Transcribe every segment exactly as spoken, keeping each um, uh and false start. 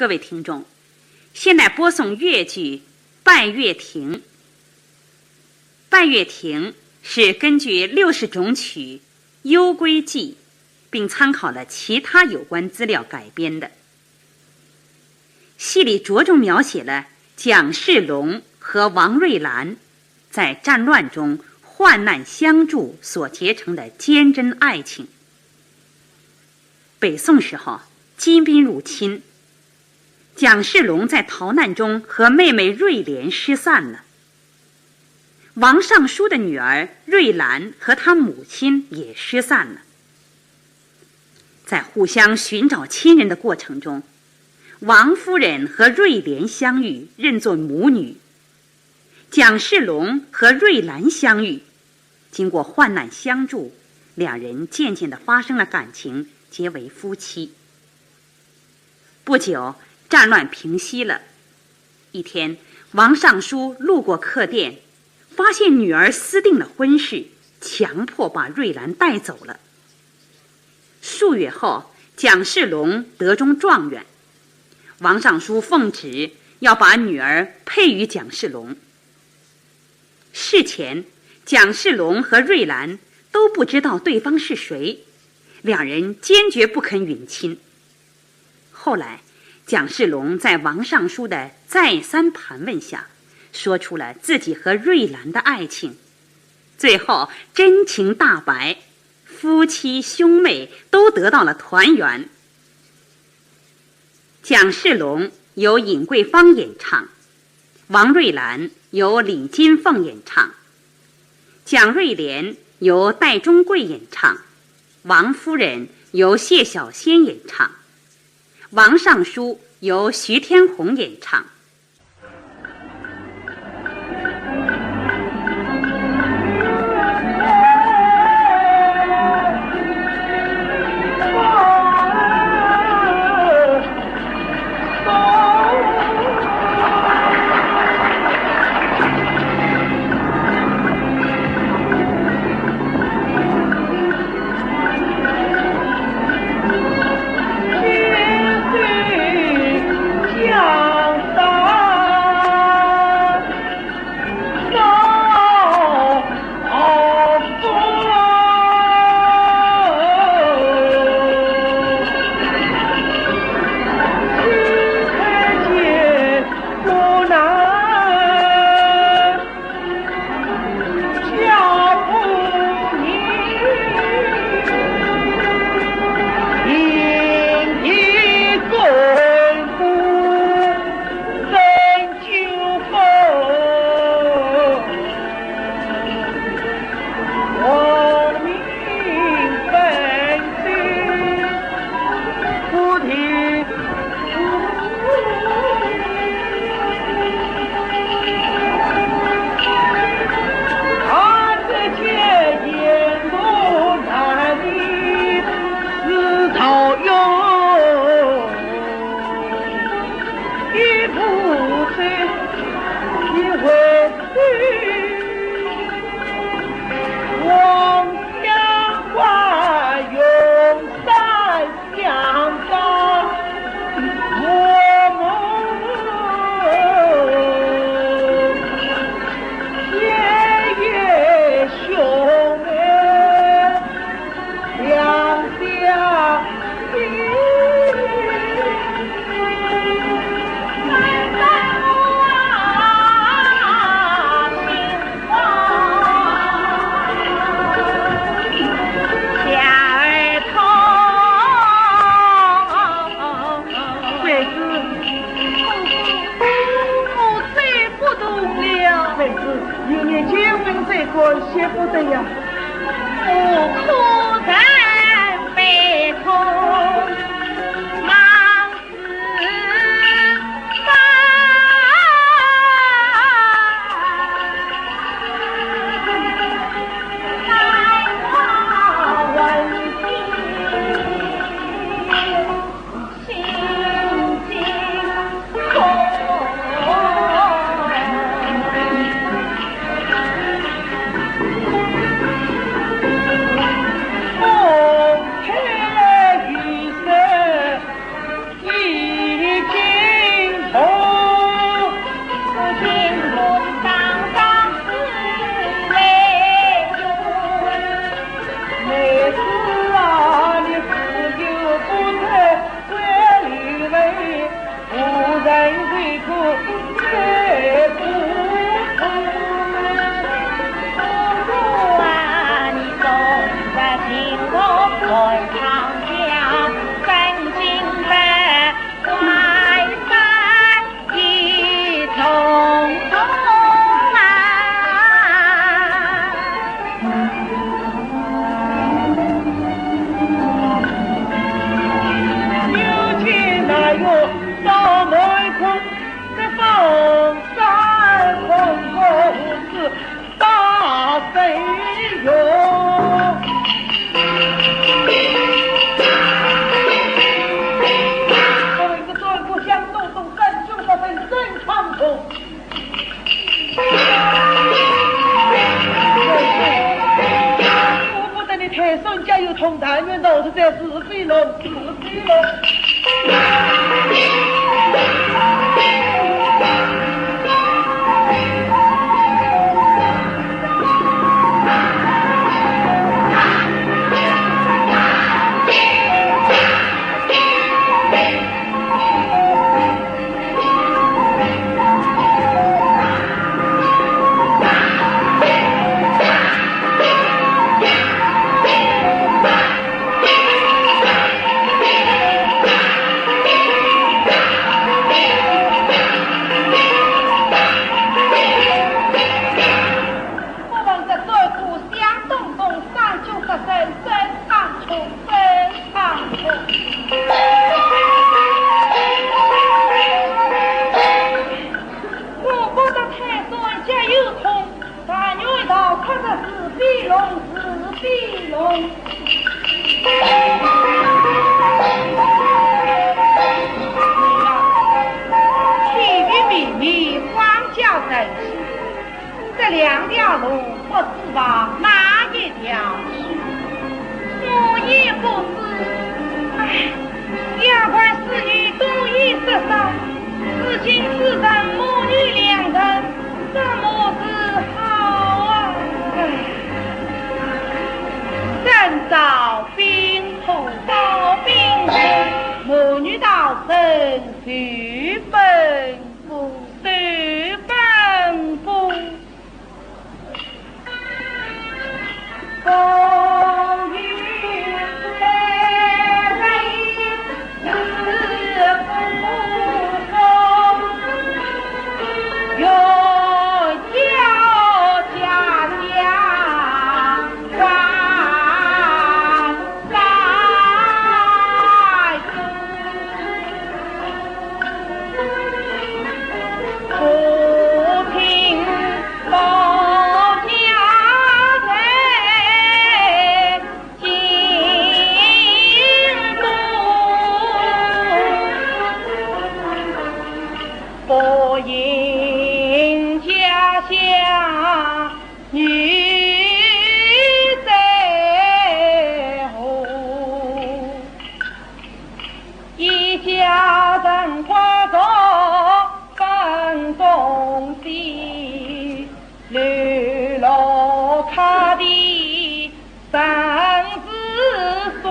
各位听众，现在播送越剧《拜月亭》。《拜月亭》是根据六十种曲《幽闺记》，并参考了其他有关资料改编的。戏里着重描写了蒋世龙和王瑞兰在战乱中患难相助所结成的坚贞爱情。北宋时候，金兵入侵，蒋世龙在逃难中和妹妹瑞莲失散了。王尚书的女儿瑞兰和她母亲也失散了。在互相寻找亲人的过程中，王夫人和瑞莲相遇，认作母女。蒋世龙和瑞兰相遇，经过患难相助，两人渐渐地发生了感情，结为夫妻。不久，战乱平息了。一天，王尚书路过客店，发现女儿私订了婚事，强迫把瑞兰带走了。数月后，蒋世龙得中状元，王尚书奉旨要把女儿配与蒋世龙。事前，蒋世龙和瑞兰都不知道对方是谁，两人坚决不肯允亲。后来，蒋世龙在王尚书的再三盘问下，说出了自己和瑞兰的爱情，最后真情大白，夫妻兄妹都得到了团圆。蒋世龙由尹桂芳演唱，王瑞兰由李金凤演唱，蒋瑞莲由戴忠贵演唱，王夫人由谢小仙演唱，王尚书由徐天鸿演唱。妹子，我走不动了。妹子，有你千分之一个舍不得呀。但愿到时再是非龙，是非龙。我们这段故乡东东，三九十三，三唱出，三唱出。我不得泰山皆有痛，但愿逃脱这是非龙，是非龙。天地冥冥，荒郊人迹。 这两条路，不知往哪一条去。我也不知。唉，要怪使女多言失声，如今只剩母女两人，怎么是好啊？唉。正照兵部，到兵部，母女道声，随本部，随本部。 不因家乡女在何，一家人各守分东西，流落他地人自疏，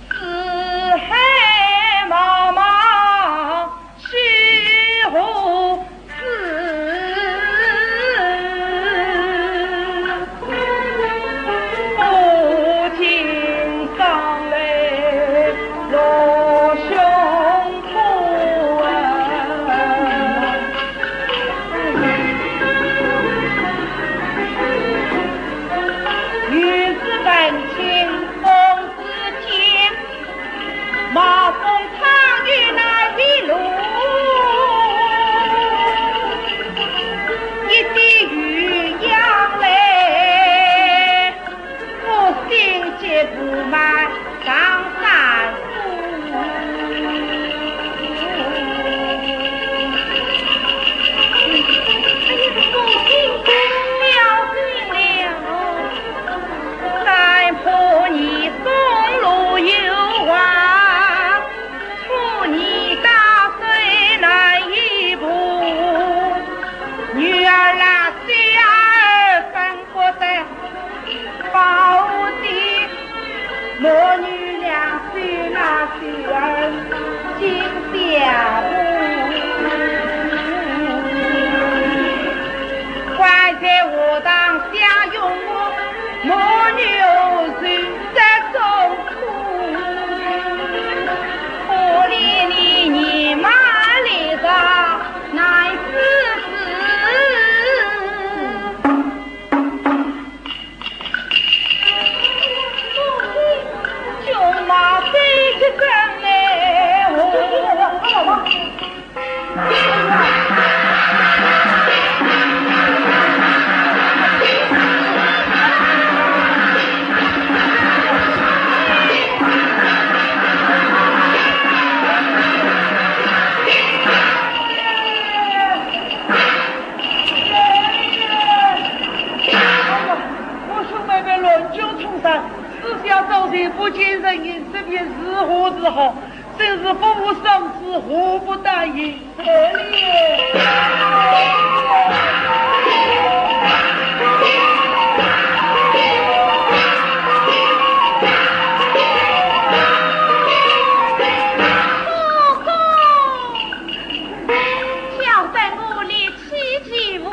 四海茫茫 是何事？不禁伤泪落胸真是不无赏识，祸不单行。哎呀！哥哥，叫得我力气既无，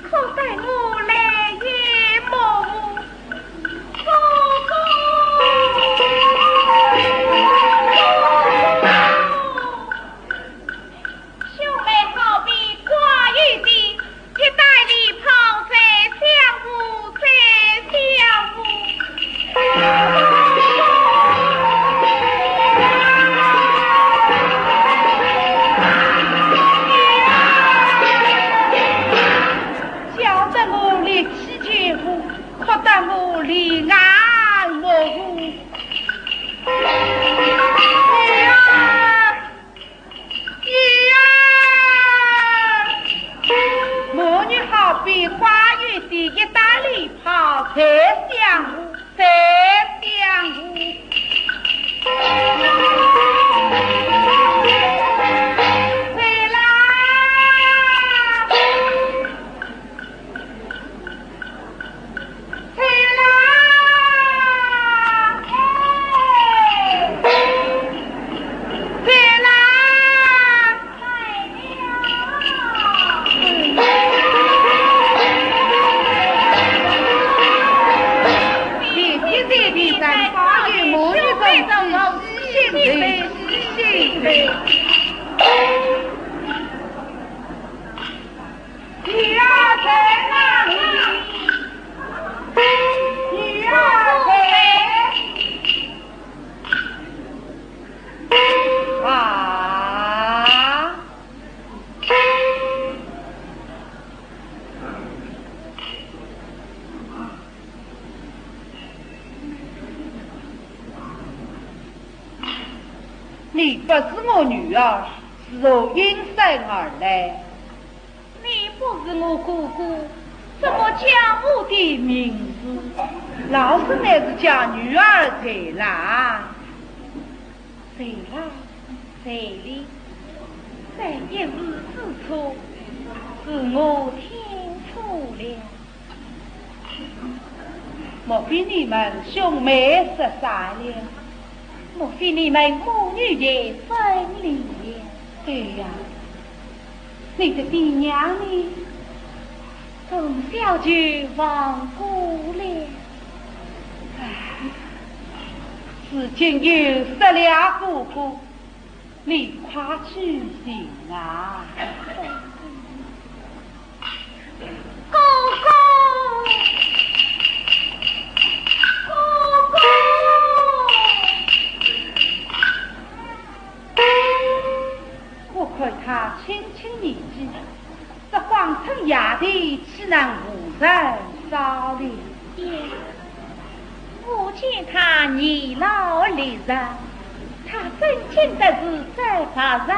可待我泪眼模糊。 哥哥，兄妹好比瓜与李，一旦离跑，再相负，再相负。叫得我力气既无， 哭得我泪眼模糊。女儿，女儿，母女好比花与地，一旦离跑，再相负，再相负。来啦！ 女儿在哪里？女儿在。啊！你不是我女儿，是何因生而来？ 你不是我哥哥，怎么叫我的名字？老身乃是叫女儿翠兰。翠兰，翠兰，这一字之错，是我听错了。 莫非你们兄妹失散了？莫非你们母女也分离了？对呀，你的爹娘呢？从小就亡故了。唉，如今又失了哥哥， 你快去寻啊！哥哥，哥哥！我看他轻轻年纪， 这荒村野地岂能无人扫荡？爹，我见他年老力弱，他真正的是只白蛇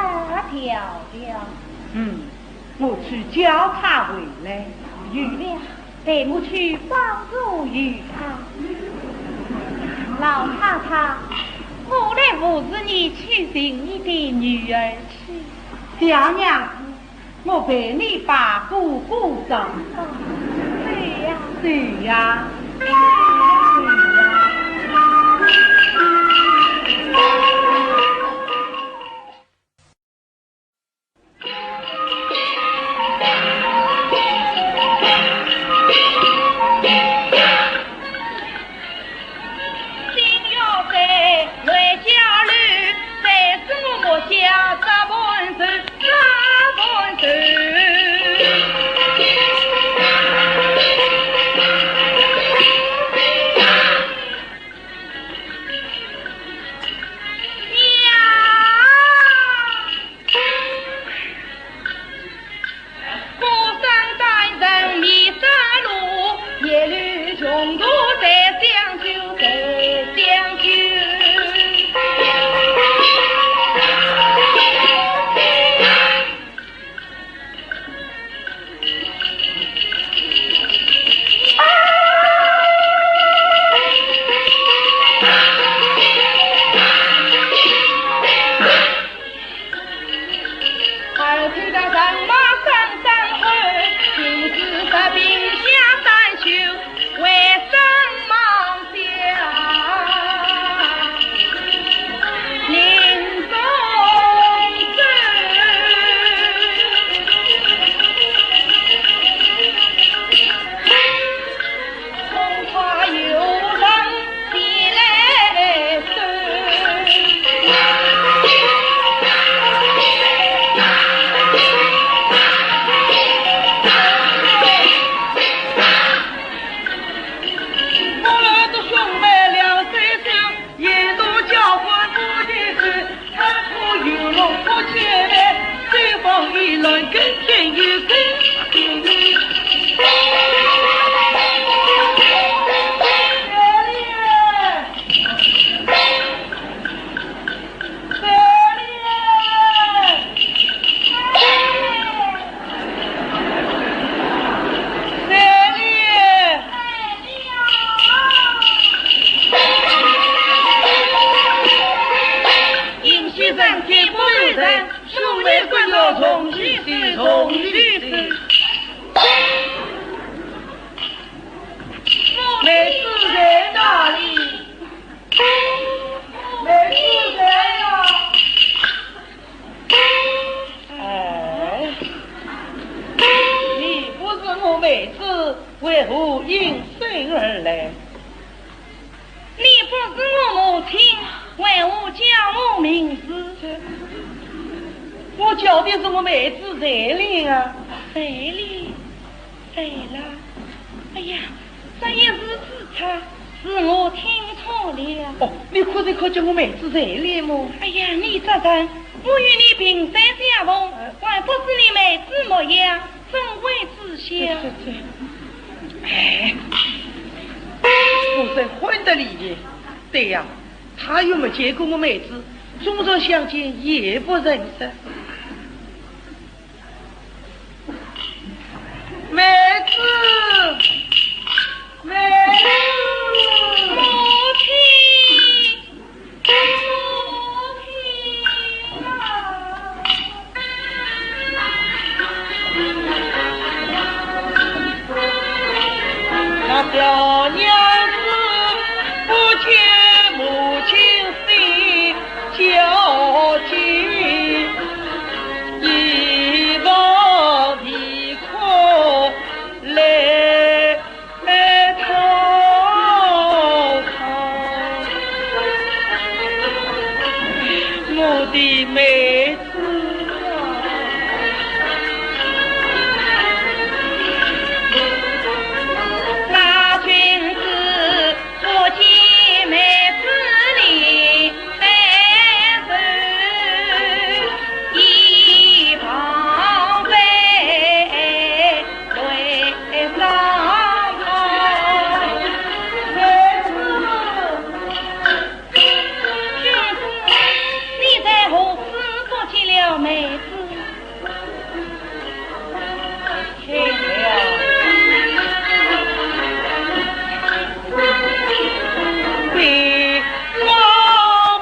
条条。嗯，我去叫他回来。有了，待我去帮助于他。老太太，我来扶持你去寻你的女儿去。小娘子， 我陪你把哥哥找。哦，对呀。对呀。对呀。妹子要重新修，重新修。妹子在哪里？妹子在哪？哎，你不是我妹子，为何应声而来？ 你不是我母亲，为何叫我名字？我叫的是我妹子瑞莲啊。瑞莲，瑞兰。哎呀，这一字之差，是我听错了。哦，你可是可叫我妹子瑞莲么？哎呀，你这人，我与你平生相逢，还不知你妹子模样，怎会知晓？这，这，这，哎，我真昏得厉害。 对呀，他又没见过我妹子，纵然相见也不认识。妹子，妹子。母亲，母亲啊。 那小娘子不见母亲心焦急，一旁啼哭泪滔滔。我的妹子啊， 那君子不见妹子，你非是一旁被对伤害。君子，你在何处不见了妹子？ 兵荒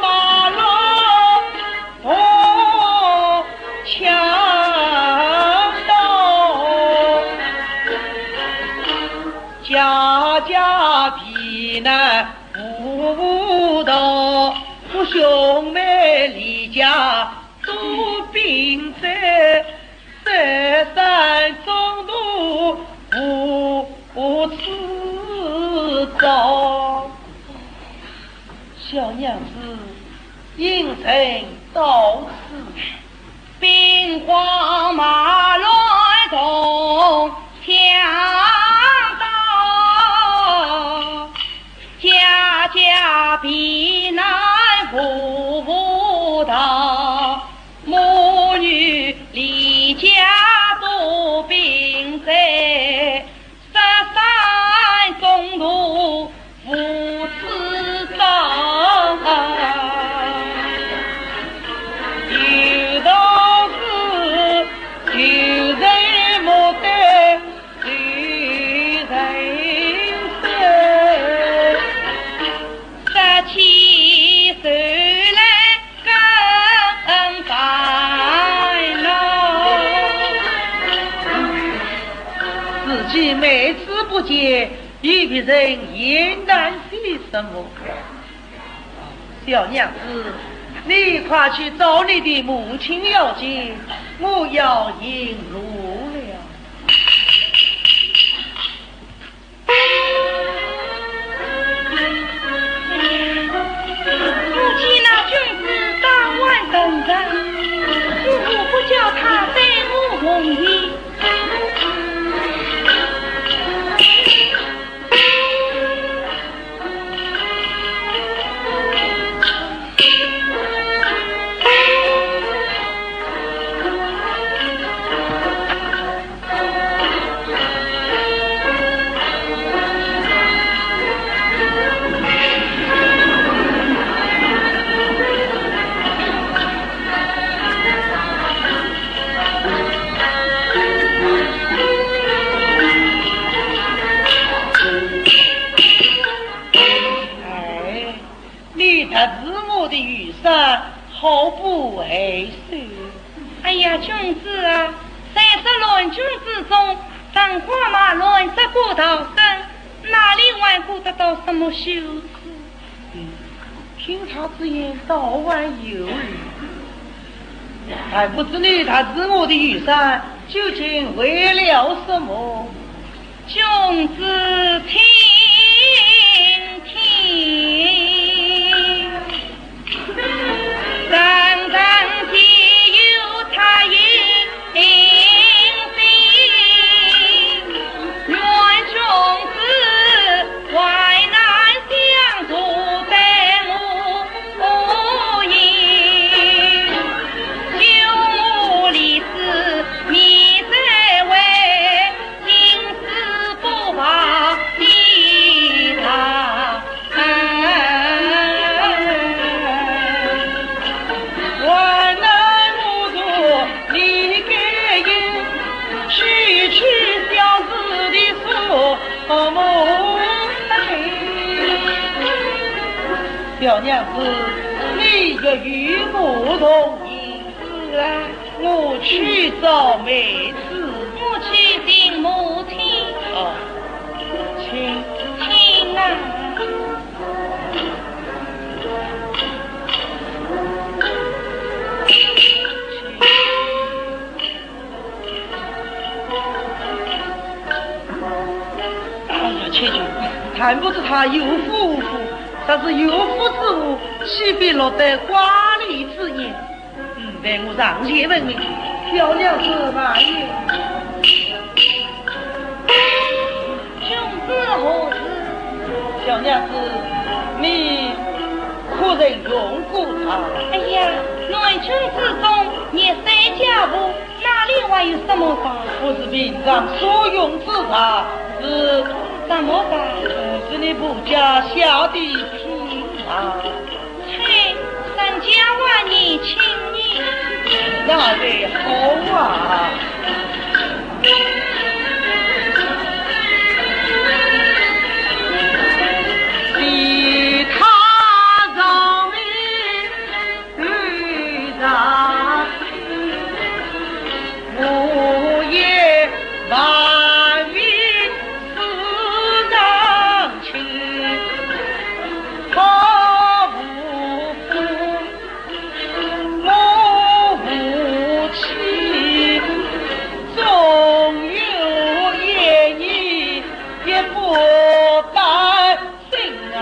马乱同强盗，家家避难无道。我兄妹离家 多病者，失散中途无，无处葬。小娘子，因甚到此？兵荒马乱同强盗， 家家避难无道，母女离家多病者，失散中途无处葬。有道是，救人莫得 救人身，杀妻受难更烦恼。自己妹子不见，与别人言谈些什么？ 小娘子，你快去找你的母亲要紧，我要引路了。我见那君子当晚登场，如何不叫他对我红颜？ 哎，你特指我的玉扇，好不害羞。哎呀，君子啊，在这乱军之中，人马嘛乱得过道生，哪里还顾得到什么羞耻？嗯，听他之言，倒还有理。但不知你弹指我的羽扇，究竟为了什么？ 君子听听，人人皆有他一心，愿君子患难相助，待我无疑。救我离死，你在外， 心思不忘的他。患难我助你该应，区区小子的什么母亲？小娘子，你若与我同行， 是啊，我去找妹子。我去寻母亲。哦，请。请啊。哎呀，且住，但不知他有夫无妇，若是有妇之妇，岂非落得挂齿之言？ 嗯，待我上前问问。小娘子慢言。君子何事？小娘子，你可曾用过茶？哎呀，乱军之中，热散家务，哪里还有什么茶？不是平常所用之茶，是什么茶？呃，是你仆家下的品茶。 嘿，人家还年轻呢。那才好啊。其他上面与上 我也万里思当亲，可无夫，我无妻，终有一日也不甘 心啊。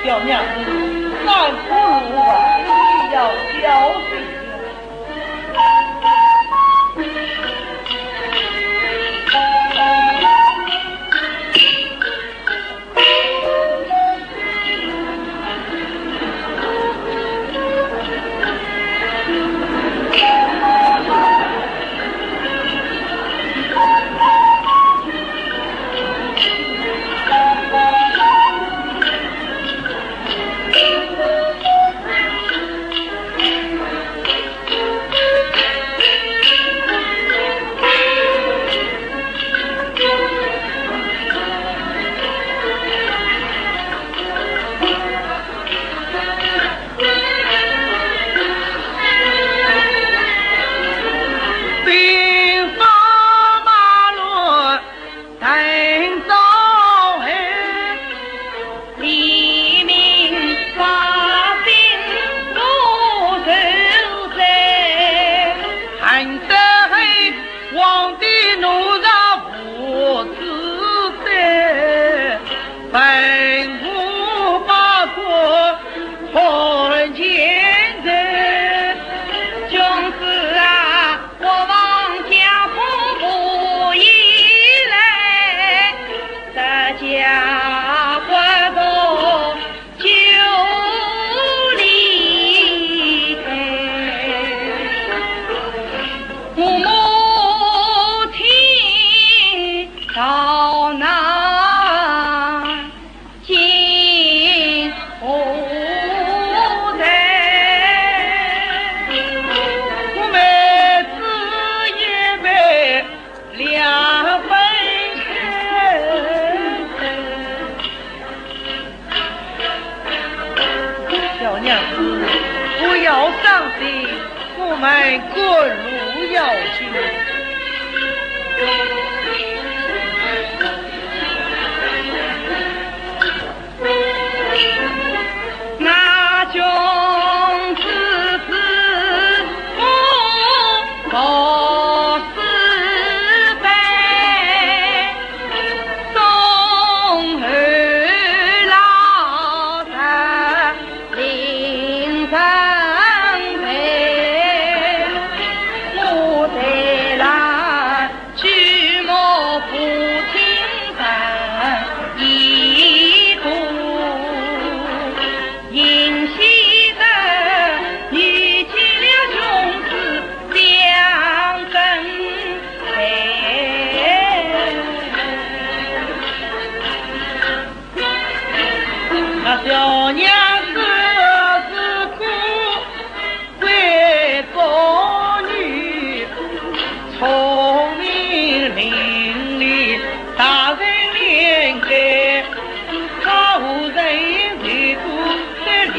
小娘子，三步路啊，你要小心。兵荒马乱 登高后，黎民百姓多受罪。含着泪，皇帝怒上无知者，文武百官 看奸臣。君子啊，我王驾崩殂以来，大家国破九离开。我母亲逃难，们过路要紧。那君子之父，莫师辈，送后老人。 令人陪，我在那举目不听人已多，幸喜得遇见了君子相跟陪。 那小娘子是个贵妇女，聪明伶俐，大人怜爱，好人才多得理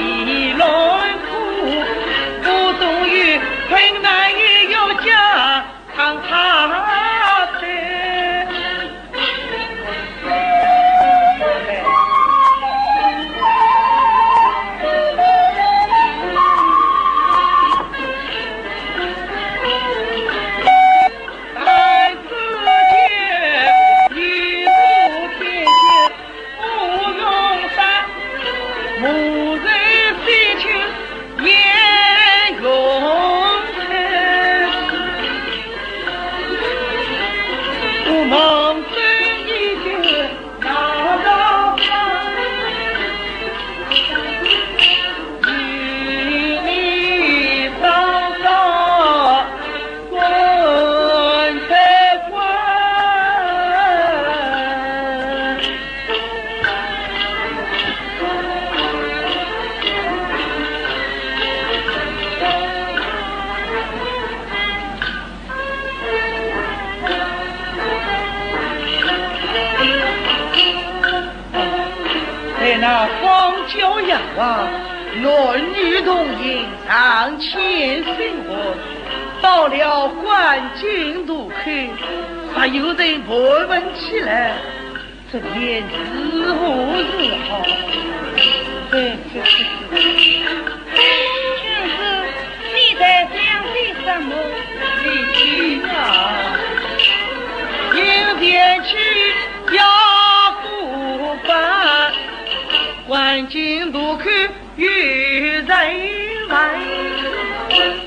论苦，不懂于困难也要讲。 唱好的。在那荒郊野外，男女同行，成千上万，到了观景渡口，还有人盘问起来，这便如何是好？这，这，这，这。君子，你在想些什么？你听啊，今天去要过关，观景渡口 有人问，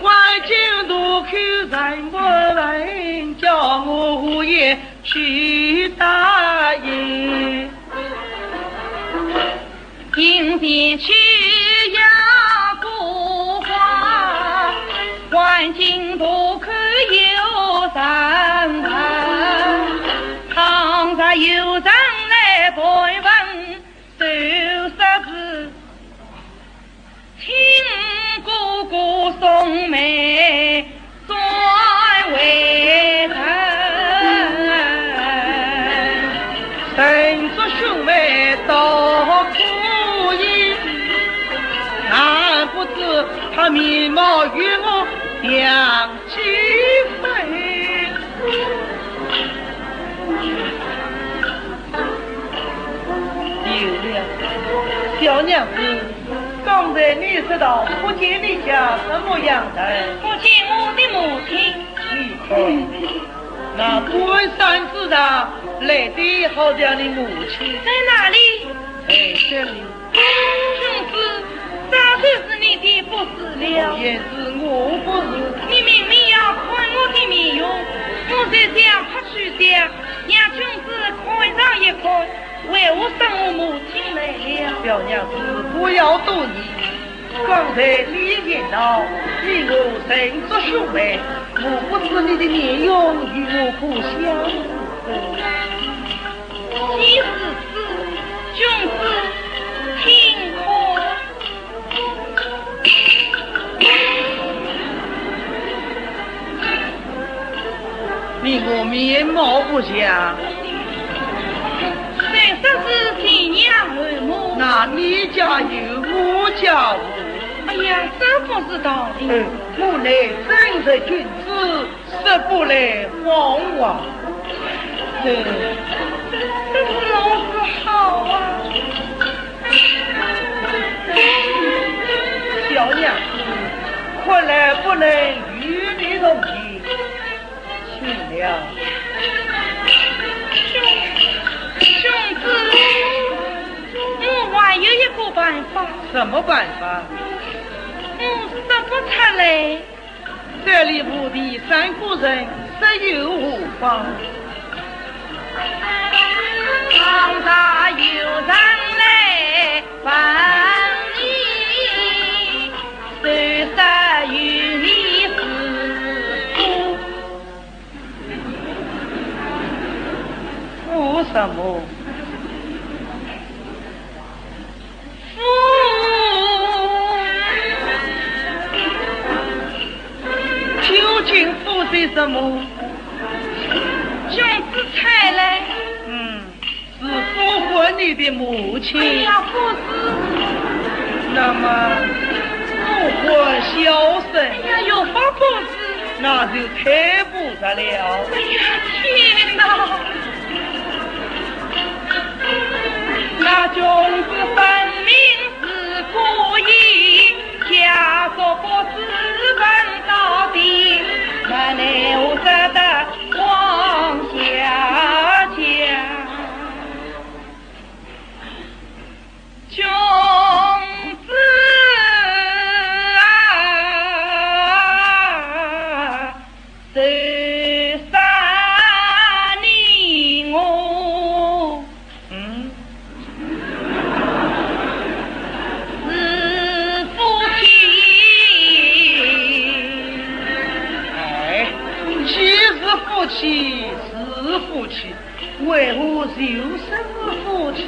观景渡口人不问，叫我也去答应。今天去要过关，观景渡口有人问，倘若有人来盘问， 就说是请哥哥送妹转回城。陈祝兄妹倒可以，难不知他面貌与我像 几分？有了，小娘子，刚才你说道不见你家什么样人？不见我的母亲。你看，那半山之上来的好像你母亲。在哪里？在这里。 君子，这就是你的不是了。也是我不是。你明明要看我的面容，我才想拍手笑，让君子看上一看，为何说我母亲来了？小娘子，不要多疑。刚才你言道，你我陈祝兄妹，我不知你的面容与我可相识。 既是此，君子听可。你我面貌不像。虽说是前仰后慕。那你家有，我家无。呀，这不是道理。嗯，我乃正直君子，实不来访话。这，这是何是好啊？小娘子，看来不能与你同行。 去了。兄，兄子，我还有一个办法。什么办法？我说不出来。这里无地，三个人，这又何妨？倘若有人来问你，就说与你是夫。 夫什么？夫，究竟夫些什么？君子才来。嗯。 是呼唤你的母亲。哎呀，不是。那么，呼唤小生。哎呀，又不是。那就忒复杂了。哎呀，天哪！那君子分明是故意，假作不知问到底，那奈何得 王小姐。君子啊，就说你我，嗯，是夫妻。哎，既是夫妻，是夫妻， 为何又说是夫妻？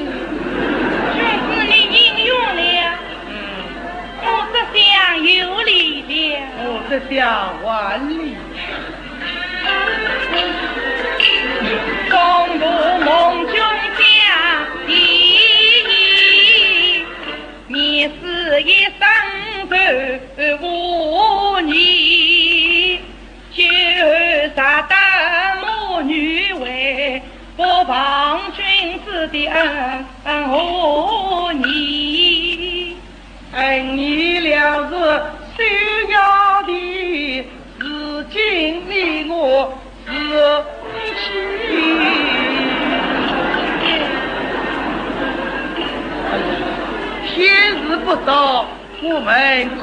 君子你应允了，嗯。我这厢有礼了。我这厢还礼。共度梦中佳期，你是一生都无你。 就杀得母女为，不忘君子的恩和义。恩义两字首要的，如今你我是夫妻。天时不早，我们赶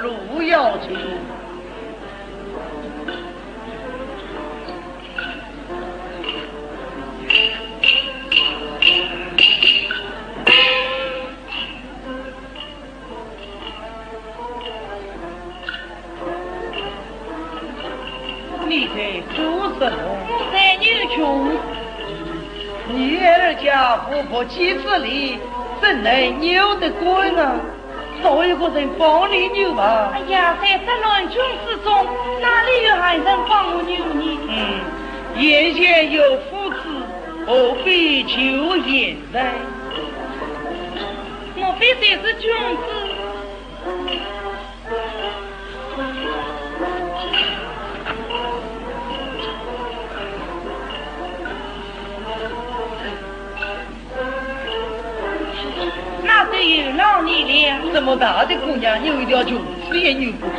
路要紧。 你在做什么？我在扭裙。你二家无缚鸡之力，怎能扭得干啊？ 找一个人帮你扭吧。哎呀，在这乱军之中，哪里有闲人帮我扭呢？嗯，眼前有夫子，何必求闲人？莫非就是君子？ 那就有劳你了。这么大的姑娘，扭一条裙子也扭不过。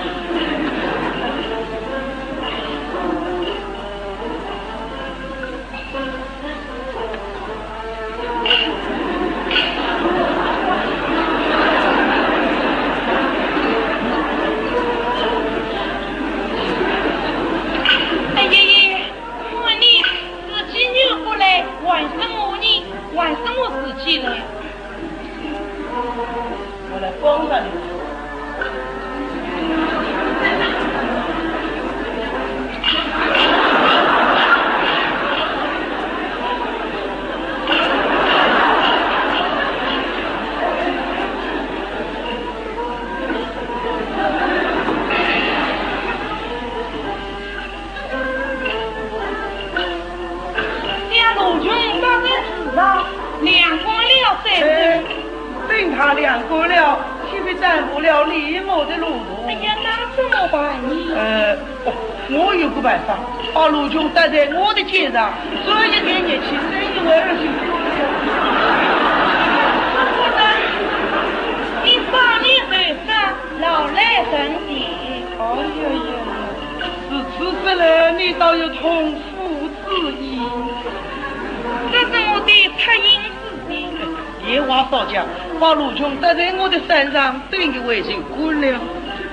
哎呀呀，我呢，自己扭不来，还说我呢，还说我自己来。我来帮帮你。 两路军到在此上，两光了再说。哎，等他两光了，先别挡不了你我的路途。哎呀，那怎么办呢？呃，哦，我有个办法，把陆琼搭在我的肩上，转一天日去，转一会儿去。你放你后生，老来成精。哎呀呀呀，如此说来，你倒有同父之意。这是我的恻隐之心。 闲话少讲，把陆琼搭在我的身上，等于为人官了。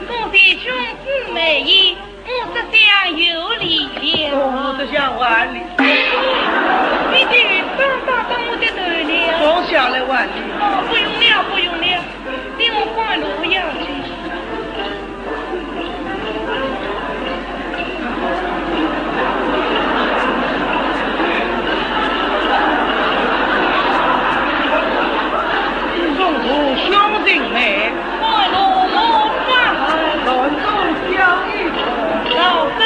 多谢兄子美意，我这厢有礼了。哦，我这厢还礼。你就当当当我的头了。放下来还礼。哦，不用了，不用了，你我赶路要紧。 中途兄弟们，快乐乐欢，传宗接代，老三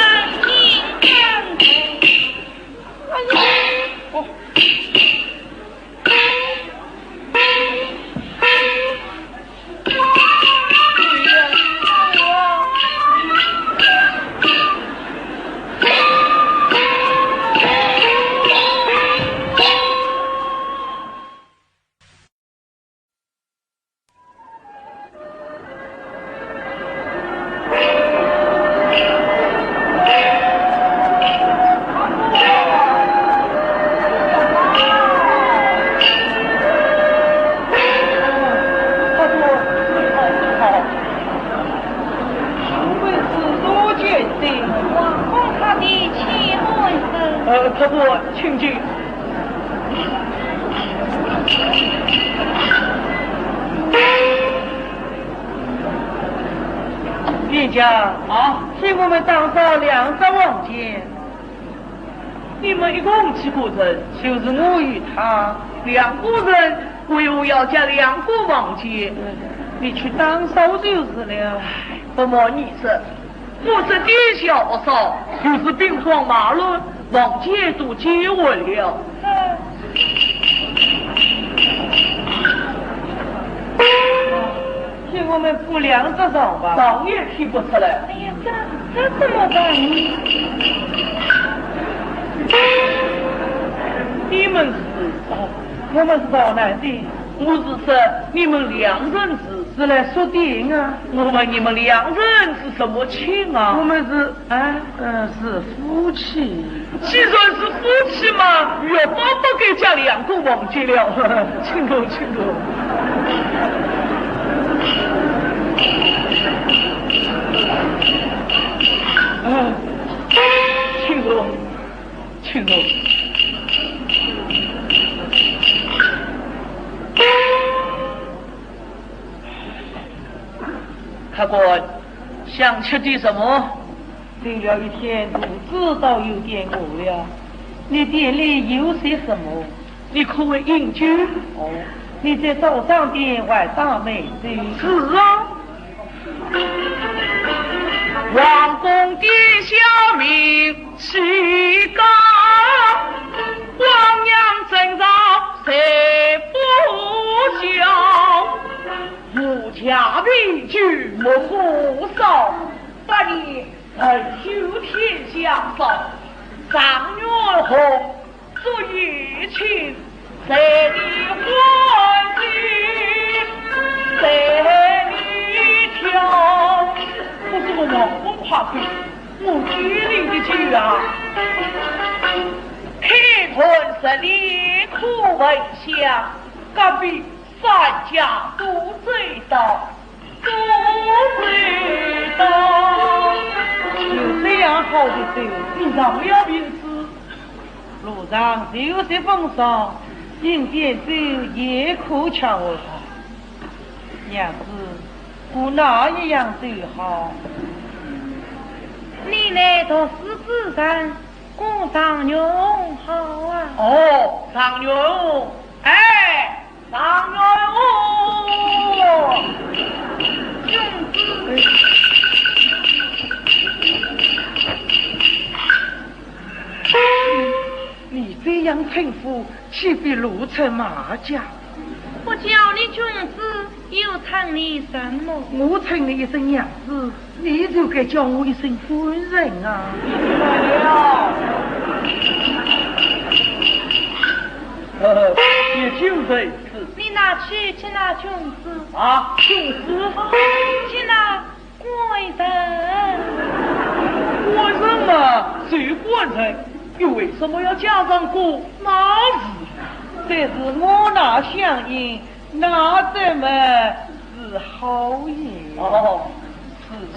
应当。哎呀，哦。 呃，客官，请进。 店家啊，替我们打扫两只房间。你们一共几个人？就是我与他。两个人，为何要加两个房间？你去打扫就是了。不瞒你说， 我这店小不少，就是兵荒马乱，房间都借完了。替我们铺两只床吧。床也提不出来。哎呀，这，这怎么办呢？你们是？哦，我们是逃难的。我是说，你们两人是？是来说店啊。我问你们两人是什么亲啊？我们是 啊，呃，是夫妻。既然是夫妻嘛，越发不该加两个房间了。请坐，请坐。啊，请坐，请坐。客官，想吃点什么？ 走了一天，肚子倒有点饿了。你店里有些什么？你可会饮酒？哦，你在早商店还打美酒？是啊。王公殿下名气高，汪洋正道谁不晓？无价品酒莫过少，八年 人秀天下少，状元红，做一亲，谁理欢喜，谁理挑。我这个王公花魁，我酒里的酒啊。开坛十里可闻香，隔壁 三家都醉倒，都醉倒。有这样好的酒，品尝了便知。路上酒色风霜，饮点酒也可劝慰他。娘子，喝哪一样酒好？你乃读书之人，喝状元红好啊。哦，状元红，哎， 状元哦，兄弟。你这样称呼，岂非露出马脚？我叫你君子，又称你什么？我称你一声娘子，你就该叫我一声夫人啊。呃，也就是你拿去，去拿裙子。啊，裙子？去拿官人。官人嘛，就官人，又为什么要加上个那字？这是我拿相印，拿的嘛是好印。哦，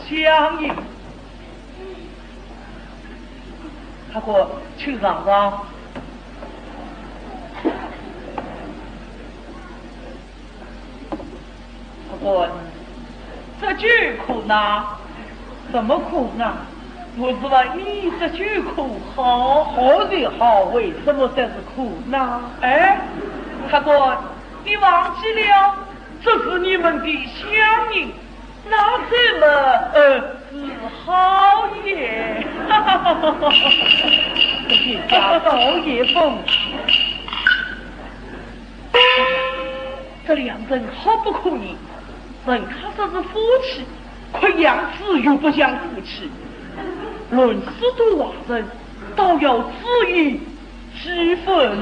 是相印。大哥，请上上。 大哥，这酒可拿？什么可拿？我是问你这酒可好？好是好，为什么这是可拿？哎，大哥，你忘记了？这是你们的相印，拿的嘛，呃，是好印。这人家倒也疯。 这两人好不可言，人家说是夫妻，看样子又不像夫妻。论师徒二人，倒要注意几分。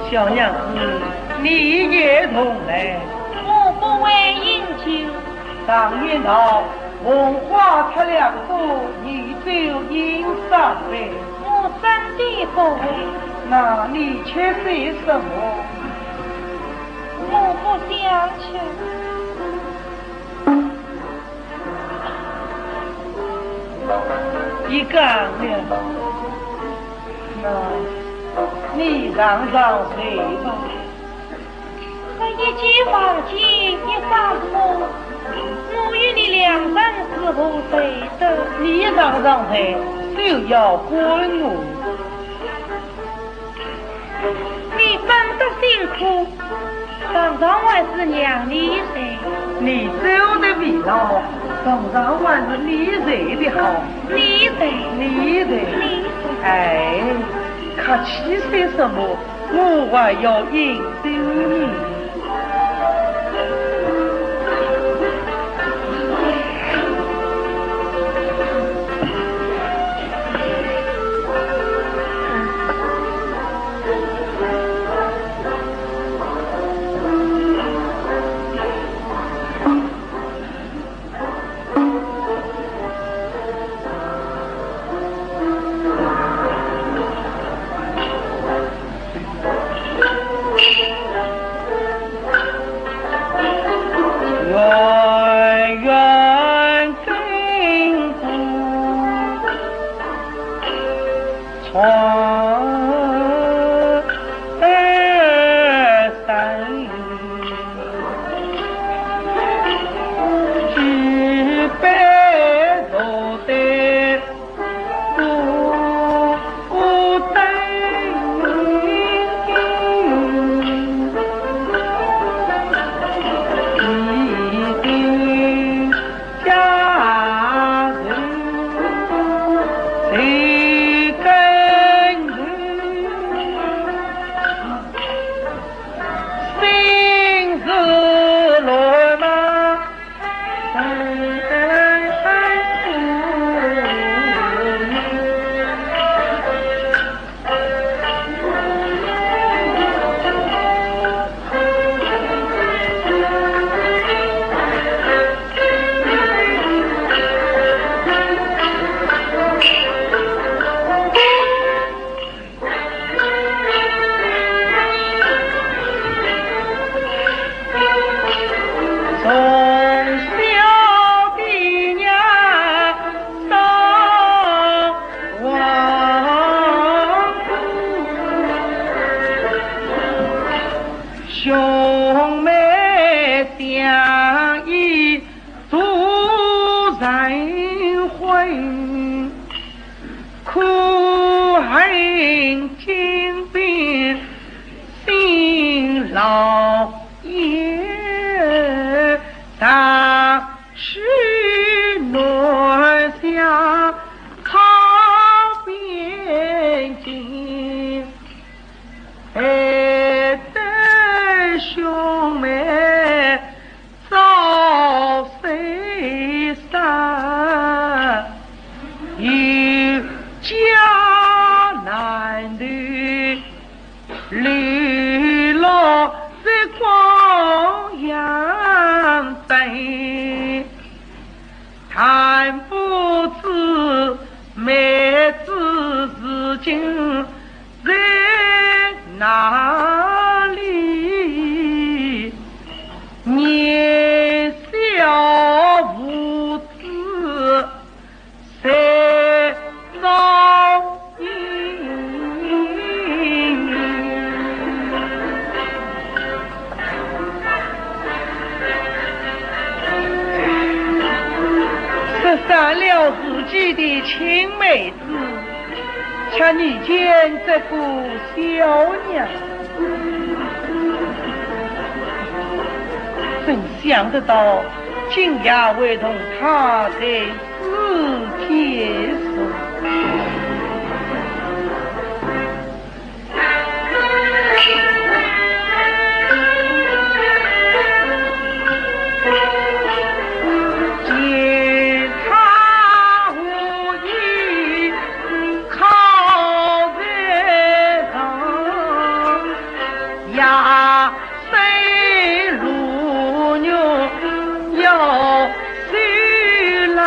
小娘子，你也同来。我不会饮酒。常言道，红花出两朵，你就饮三杯。我真的不会。那你吃些什么？我不想吃。 一干了。那你尝尝谁吧。这一间房间一张桌，我与你两人是何罪得？你尝尝谁，就要管我。 你分得辛苦，常常还是让你受。你受的疲劳，常常还是你受的好。你受。你受。你受。哎，客气些什么？我还要饮酒呢。 从小的呀，到王，兄妹相依度人婚，苦恨金边辛劳也长。西南向靠边境，爱得兄妹早生身，有家难留。 流落在光阳镇，但不知妹子如今在哪里？年少无知， 谁照应？失散了自己的亲妹子，却遇见这个小娘。怎想得到，今夜会同她在 此间书。见她无意靠在床，呀， 谁路牛要谁拉。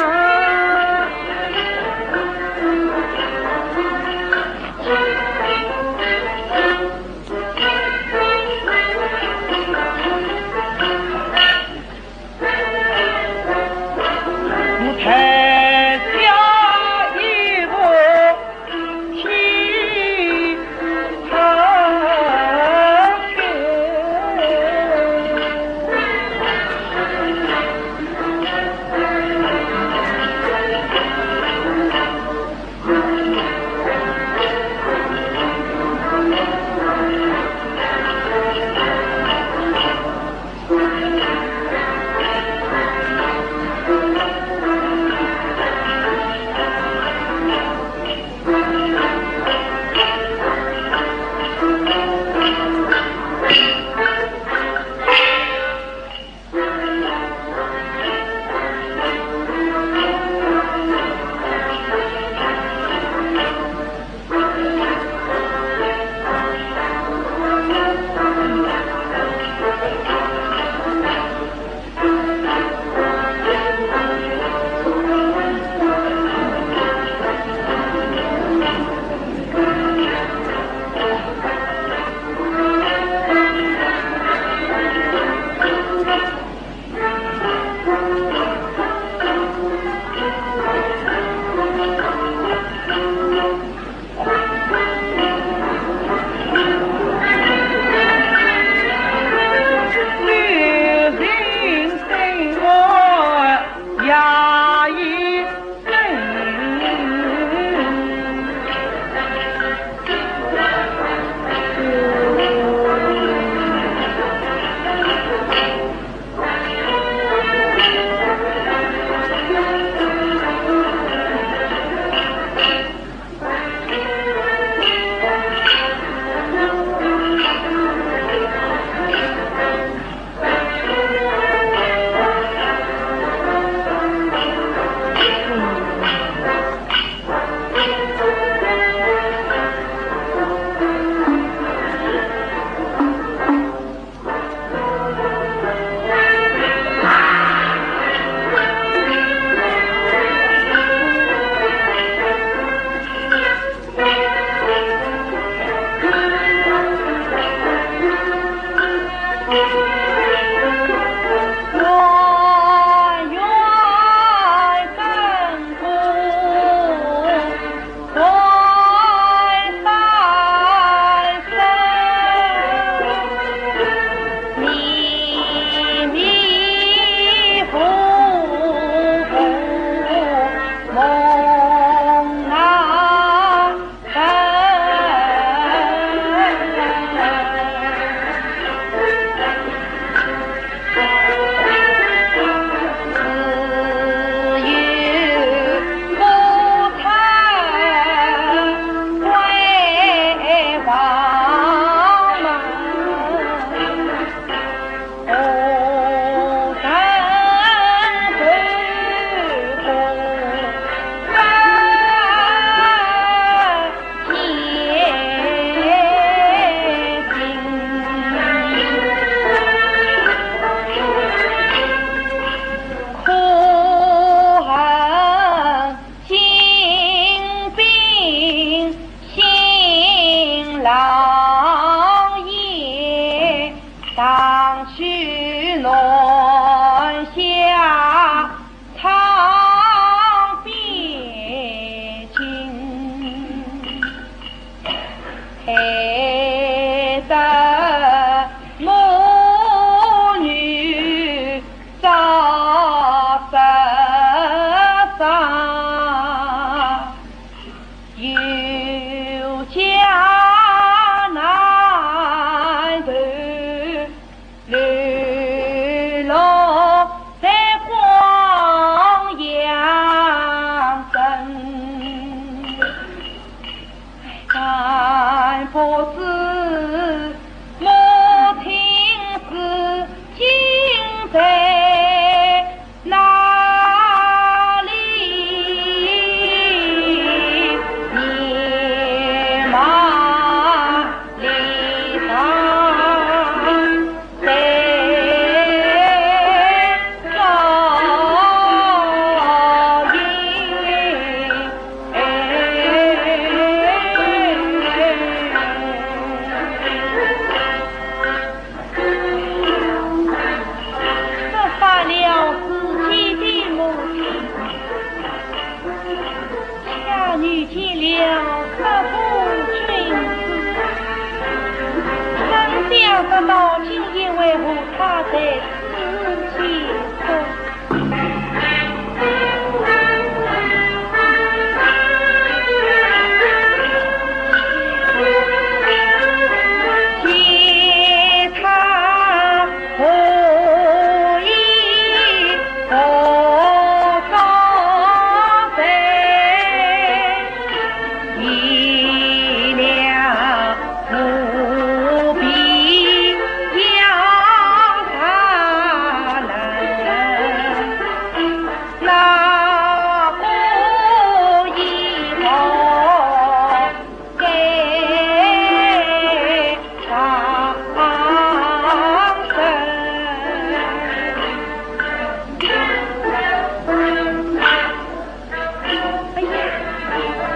哎呀，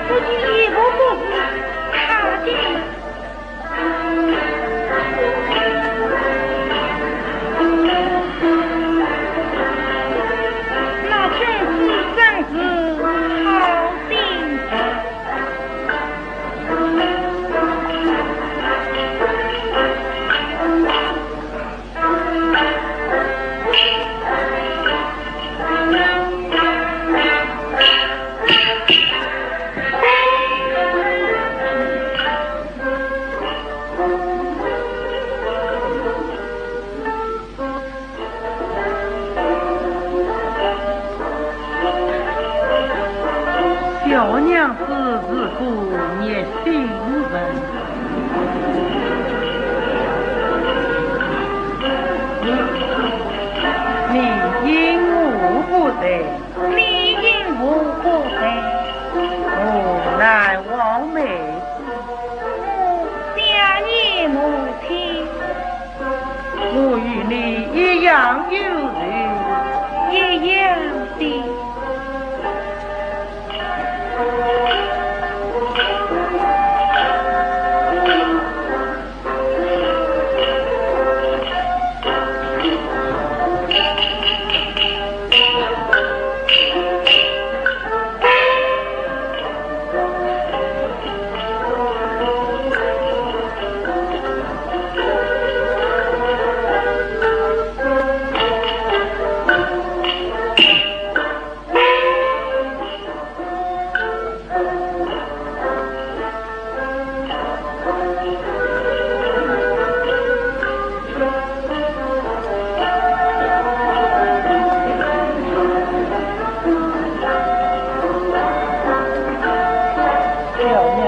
这个衣服不是他的。那真是真是好心人。小娘子是个热心人，你因我不在，你因我不在，我乃王妹子，我想你母亲。 我与你一样有罪，一样的。小娘，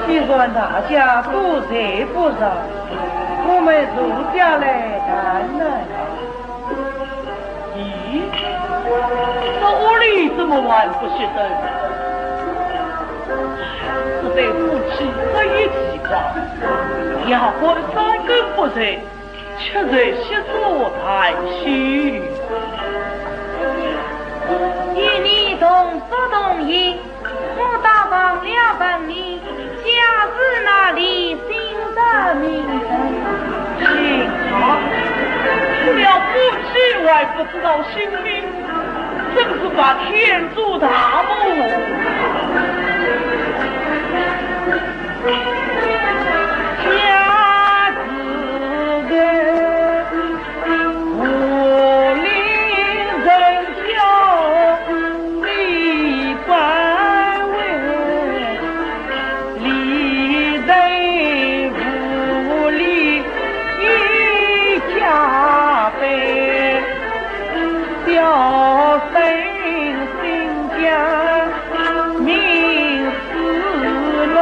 既然大家都睡不着，我们坐下来谈谈。 咦，这屋里怎么还不熄灯？这对夫妻这一奇怪，夜半三更不睡，却在席座谈心。与你同桌同饮， 我打上了本名，家住哪里，姓甚名谁？姓啥？除了夫妻还不知道姓名，真是把天诛大祸了。家住在 武陵城郊李官外，李对武林一家悲，小生姓姜名思龙。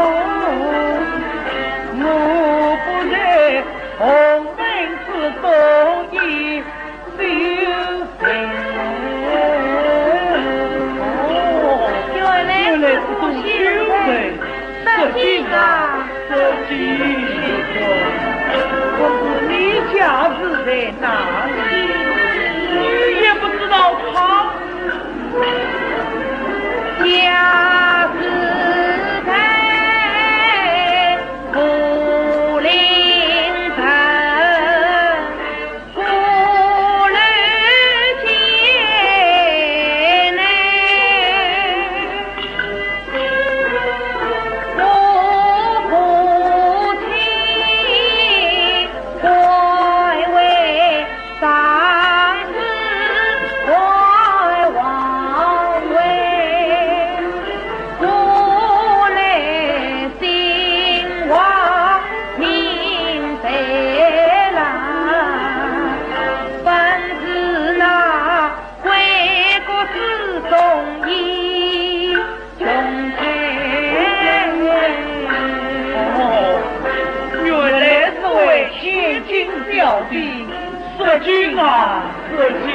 金啊，这金，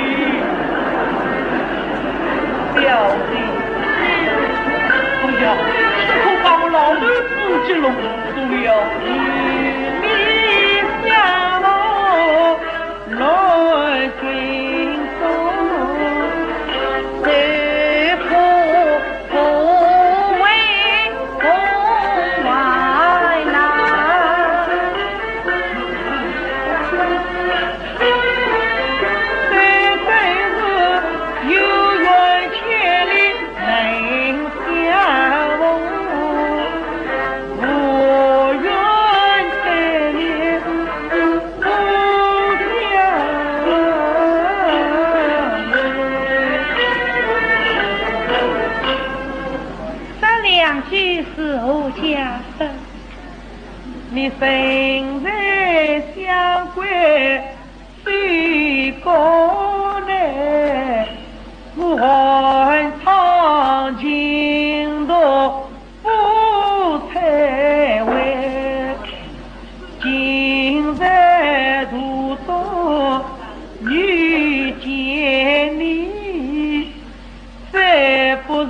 小姐，哎呀，这可把我老头子急弄死了。你想我来军中，谁不 不为国外难。谁真是有缘千里能相逢，无缘千里 这两句是何家生？你身在相国西宫内，我寒窗尽读 不才为，今在途中遇见你，这不是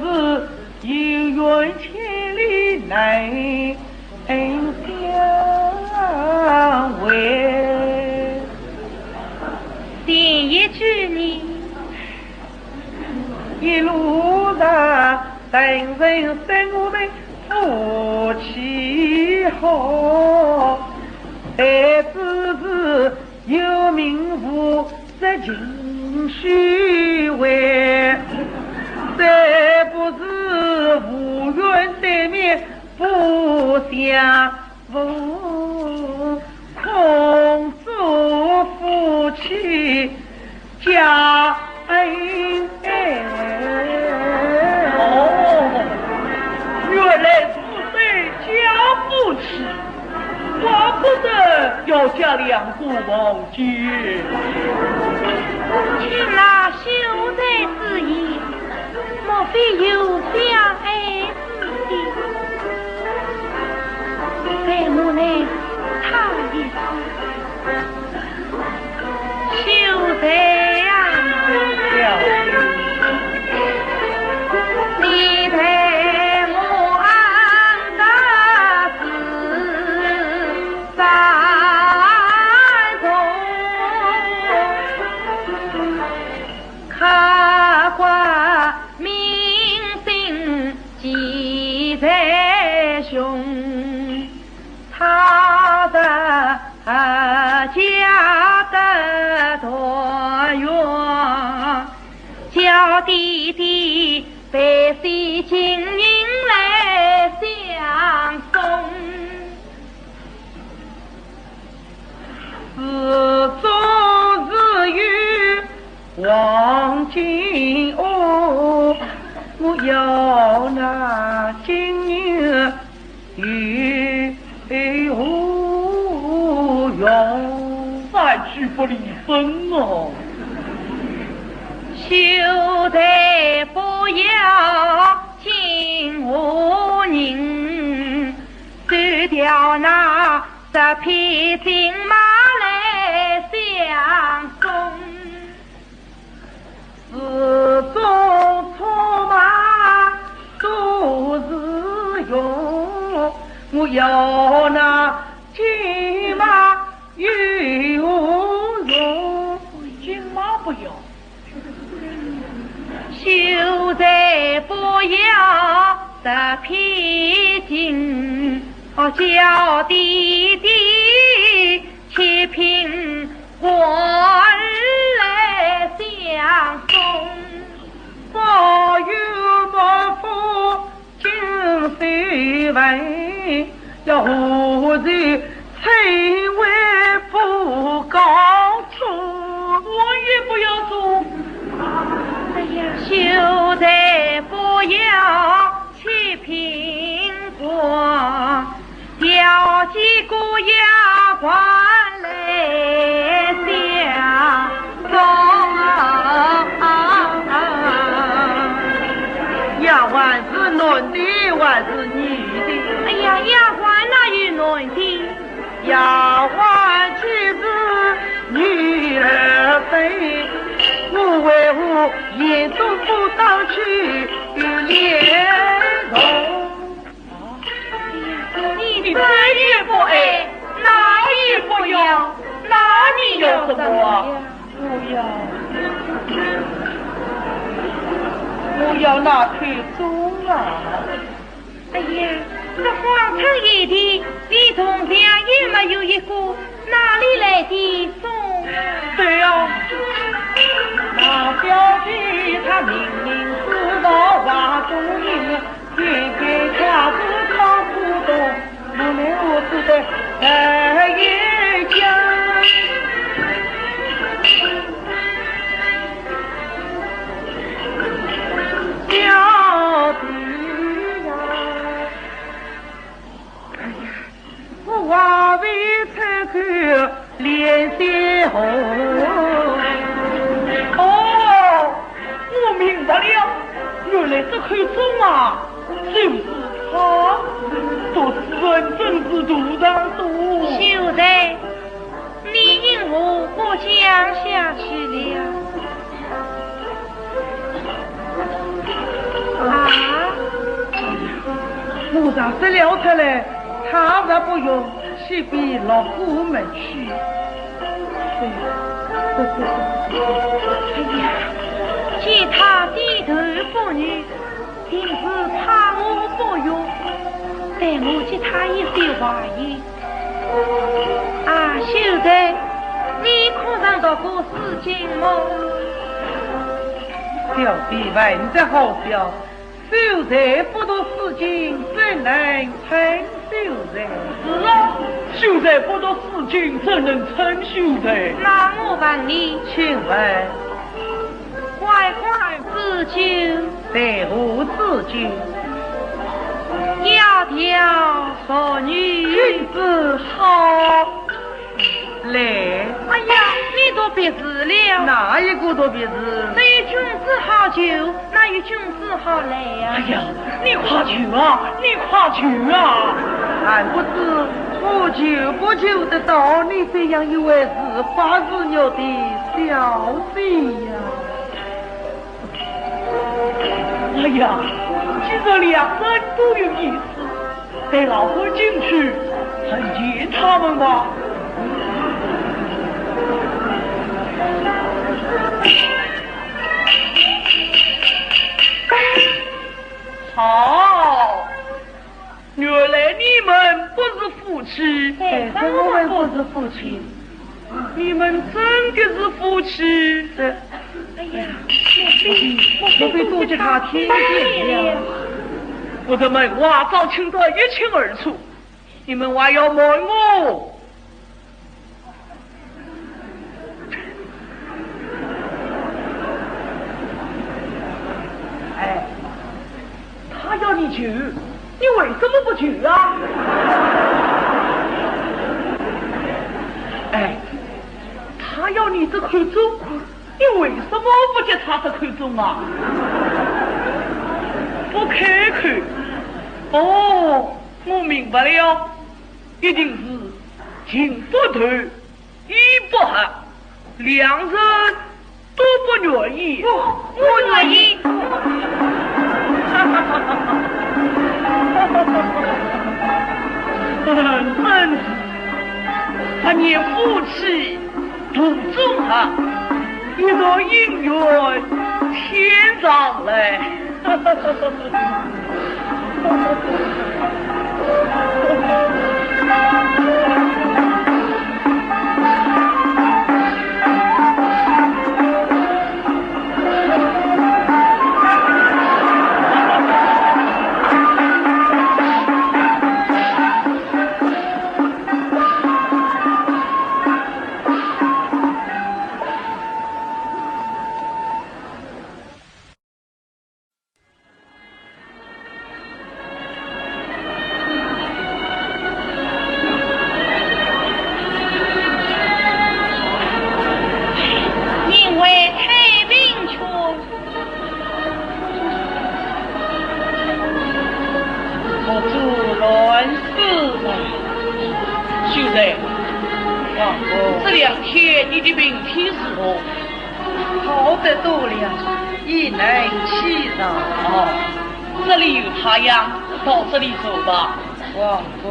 有缘千里能相会。前一句呢？ 一路上，人人说我们夫妻好，但只是有名无实情虚伪。这不是无缘对面不相 逢，空祝夫妻加恩爱。哦，原来是对家夫妻，怪不得要加两个房间。听那秀才之言，莫非有相爱 待我来唱一首。秀才呀，你待我安得是山中，客官 名姓季才雄，他的家得团圆，叫爹爹陪些亲人来相送。 寺中自有黄金屋，我要那金银与何用？三句不离身哦。秀才不要金和银， 只要那十匹金马来相送。寺中车马都是用，我要那金马 与何用？金马不要。秀才不要这匹金，哦，叫爹爹七品官来相送。保佑满府 金水文，要何日才会不高处？我也不要做。哎呀，秀才不要七品官，叫几个丫鬟来相送。丫鬟 是男的还是女的？哎呀，丫鬟哪有男的？丫鬟岂是女儿你这也不爱，那也不要，那你要什么啊？我要，我要那口钟啊！哎呀，这荒郊野地，你同样也没有一个，哪里来的钟啊？对呀，那小姐她明明知道话中音，偏偏卡住当古董，我们我只得哎呀讲。小姐呀，哎呀，我话未曾开口， 脸色红。哦，我明白了，原来这口钟啊，就是他，读书人真是肚肠大。秀才，你因何不讲下去了？啊？我若说了出来，他若不用， 岂非落过门去？哎呀，见他低头不语，定是怕我不用，待我给他一些话语。啊，秀才，你可曾读过诗经么？小姐问得好笑， 秀才不读诗经，怎能称秀才？是啊，秀才不读诗经，怎能称秀才？那我问你，请问，乖乖子酒，谁无子酒？窈窕淑女，君子好 来。哎呀，你读别字了。哪一个读别字？只有君子好酒，哪有君子好来呀？哎呀，你快去啊，你快去啊！俺不知，我求不求得到你这样一位似花似玉的小姐呀。 哎呀，既然两人都有意思，待老夫进去参见他们吧。好，原来你们不是夫妻。哎，我们不是夫妻。 你们真的是夫妻？这，哎呀，我非多给他听见了。我的门外早听得一清二楚，你们还要瞒我？哎， 他要你求，你为什么不求啊？哎，他要你这口钟，你为什么不给他这口钟啊？不开口。哦，我明白了，一定是情不投 意不合，两人都不愿意。我，我愿意。真是，不念夫妻肚中合，一若姻缘天上来。因为太贫穷，我做乱世人。秀才，啊，这两天你的病体如何？好得多了，也能起早。哦，这里有太阳，到这里坐吧。王公。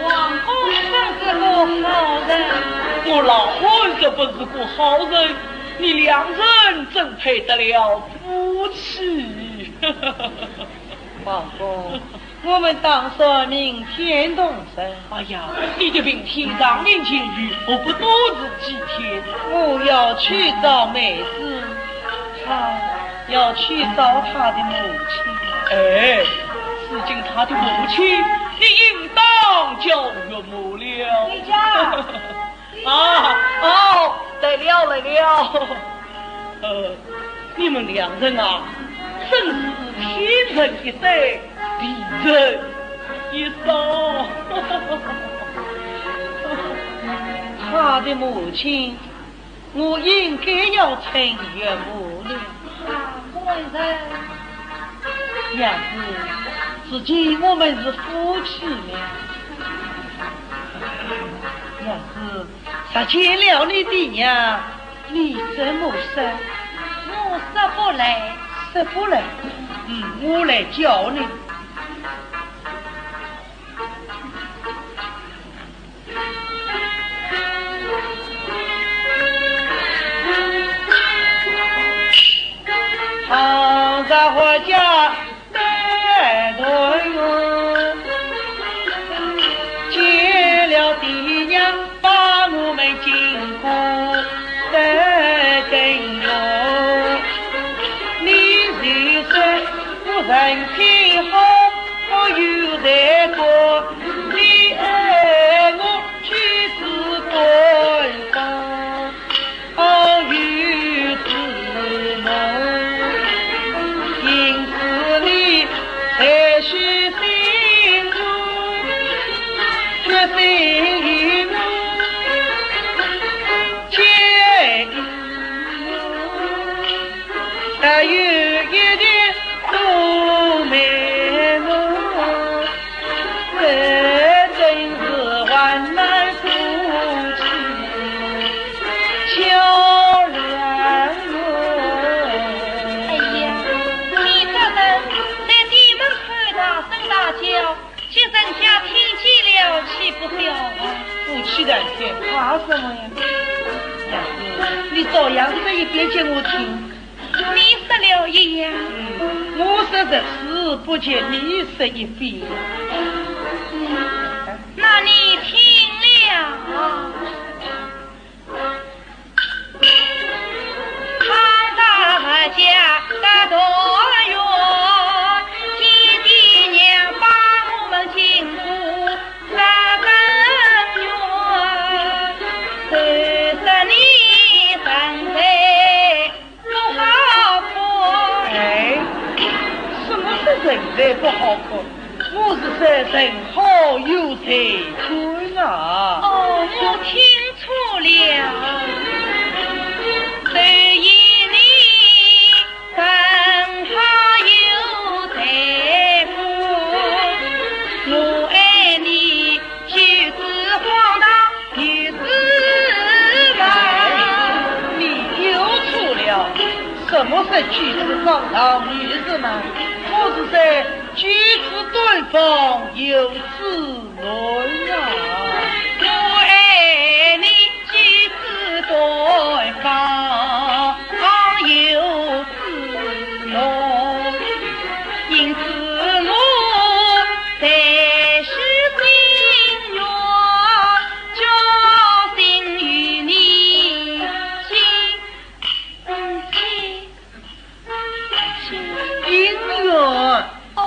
王公真是个好人。我老汉这不是个好人，你两人真配得了夫妻。王公，我们打算明天动身。哎呀，你的病情尚未痊愈，何不多住几天？我要去找妹子，她要去找她的母亲。哎，如今她的母亲，你应当叫岳母了。你家。啊，哦，来了，来了。呃，你们两人啊，真是天人一对，地人一双。她的母亲，我应该要称岳母了。啊，官人。娘子，如今我们是夫妻了。娘子， 若见了你的娘，你怎么说？我说不来。说不来？嗯，我来教你。哎呀，你这人在地门口大声大叫，叫人家听见了，岂不好啊？夫妻两个怕什么呀？娘子，你照样说一遍给我听。你说了一样。嗯，我说十次，不及你说一遍。那你听了。陪伴啊。哦，我听错了。对于你，本好有罪过，我爱你，就是荒唐，就是梦。你又错了，什么是就是荒唐，就是梦？我是在举止端方有此 我爱你举止端方有自由，因此我才许心愿，决心与你结，结，结姻缘。 哦，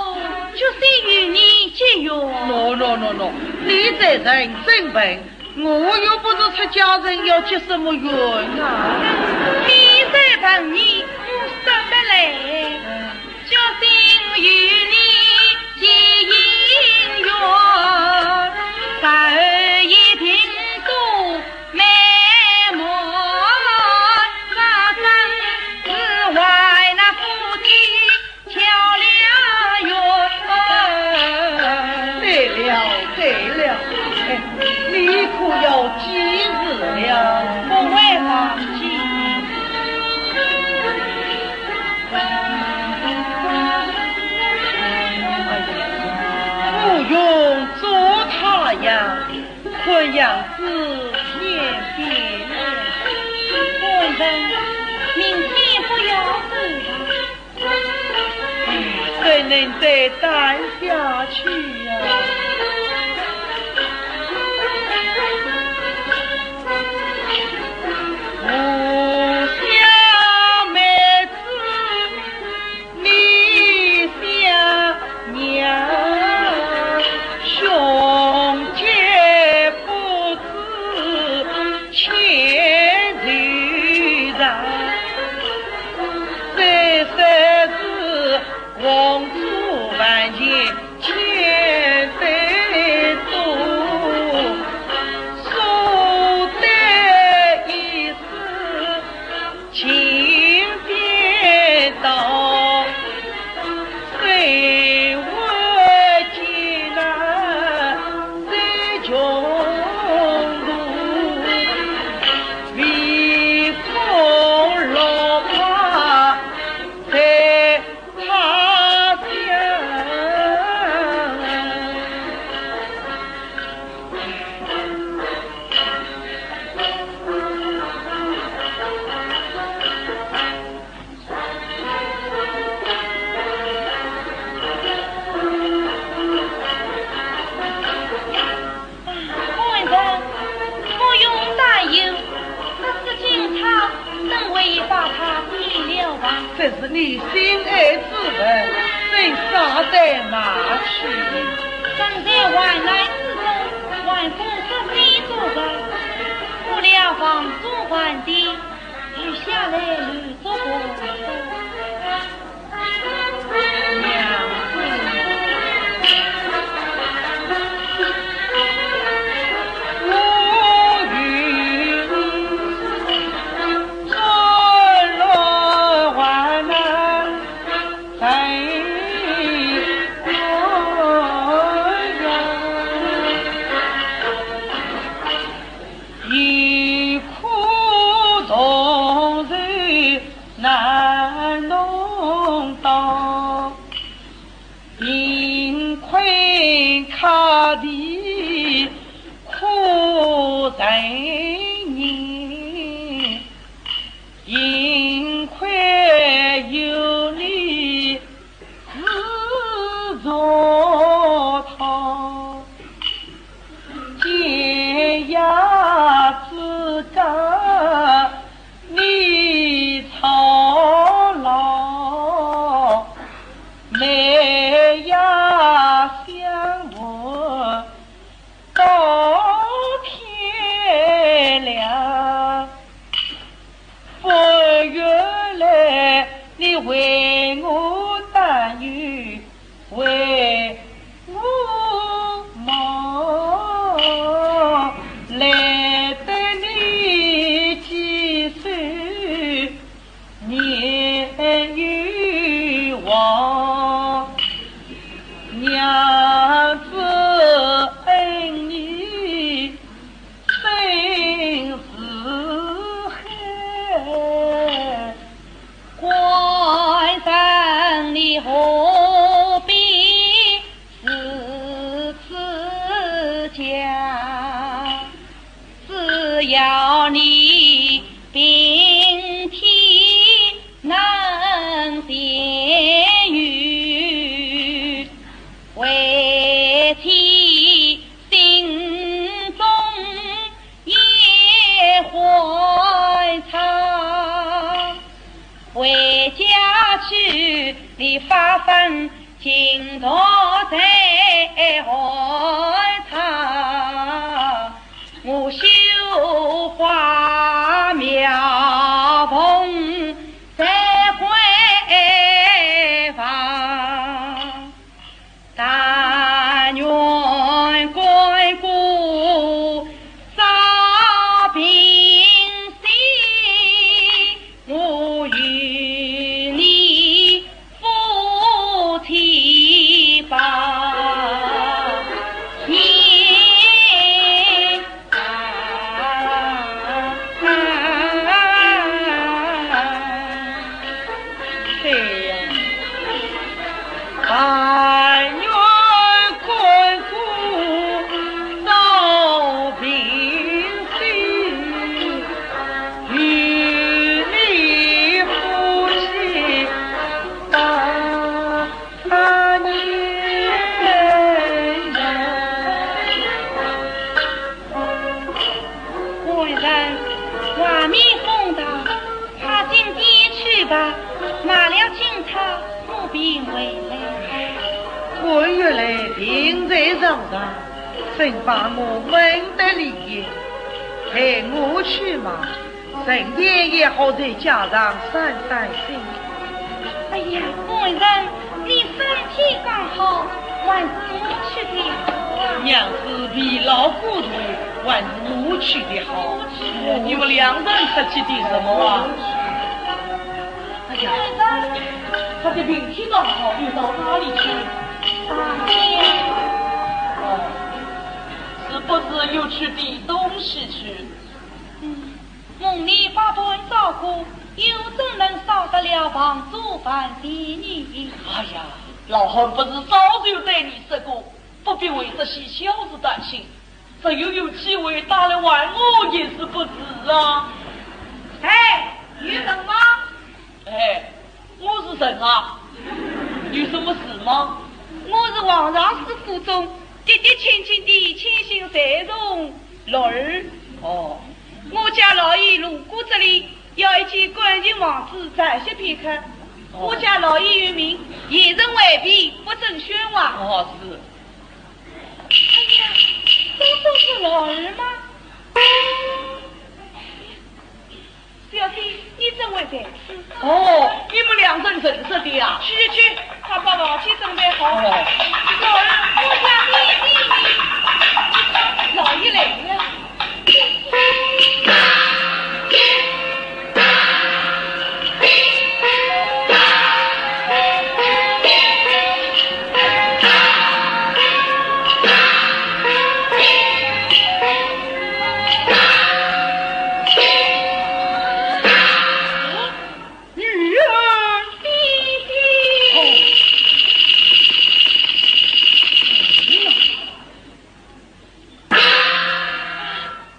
决心与你结缘。喏，喏，喏，喏，你这人真笨，我又不是出家人，要结什么缘啊？你再笨，你不说得来。决心与你结姻缘，日后一定多美满，发生之外那夫妻 桥梁哟。对了，对了，哎，你可要记住了。我会忘记。哎呀，芙蓉坐塔呀，看样子天边了。官人，明天不要走了。 怎能再待下去呀？我想妹子，你想娘，兄姐不知 千里长，三十日，红烛万钱千岁多，苏州一时 情别到，谁会见那最穷途，唯恐落魄在 他乡。官人，我有担忧，可是今朝怎会把他变了啊？这是你心爱之人，怎舍得拿去？正在患难之中，还可说是做人，误了房租还的，余下来留作功德。你发粉尽落在寒窗，我绣花描凤在闺房。 但愿干戈扫平心，我与你夫妻百年。 对呀，但愿干戈扫平心，与你夫妻百 啊，你官人，外面风大，快进店去吧，买了金钗，我便回来。官员来病在床上，真把我闷得厉害，待我去嘛。 顺便也好在家上散散心。哎呀，官人，你身体刚好，还是我去的好啊。娘子疲劳过度，还是我去的好。你们两人客气点什么啊？哎呀，他的病体刚好，又到哪里去？啊，哦，是不是又去提东西去？嗯。 蒙你百般照顾，又怎能少得了帮助半点呢？哎呀，老汉不是早就对你说过，不必为这些小事担心，只要有机会打来还我也是不迟啊。哎，有人吗？哎，我是人啊，有什么事吗？我是皇上师府中的的亲亲的千姓随从六儿。哦。 我家老爷路过这里，要一见官人王子暂歇片刻。哦。我家老爷有命，严阵回避，不准喧哗。哦，是。哎呀，这不是老二吗？小姐，你怎会在此？哦，你们两人认识的呀？去去去，快把房间准备好。哦。老二，我家弟弟。老爷来了。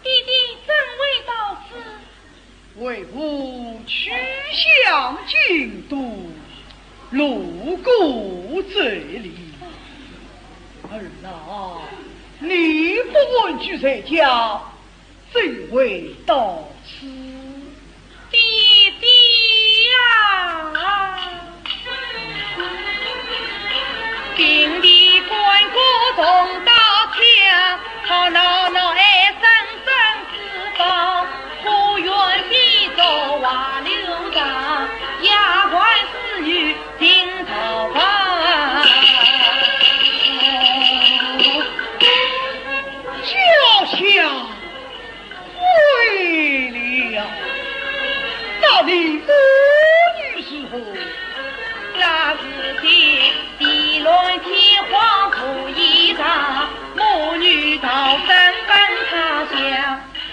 弟弟怎会到此？为父去向京都，路过这里。儿啊，你不安居在家， 怎会到此？爹爹呀！平地干戈动刀枪，吵闹闹哎声声四方，花园边走瓦楼上，丫鬟侍女进茅房。 家下归了，那你母女如何？那时节，地乱天荒无依仗，母女逃身奔他乡。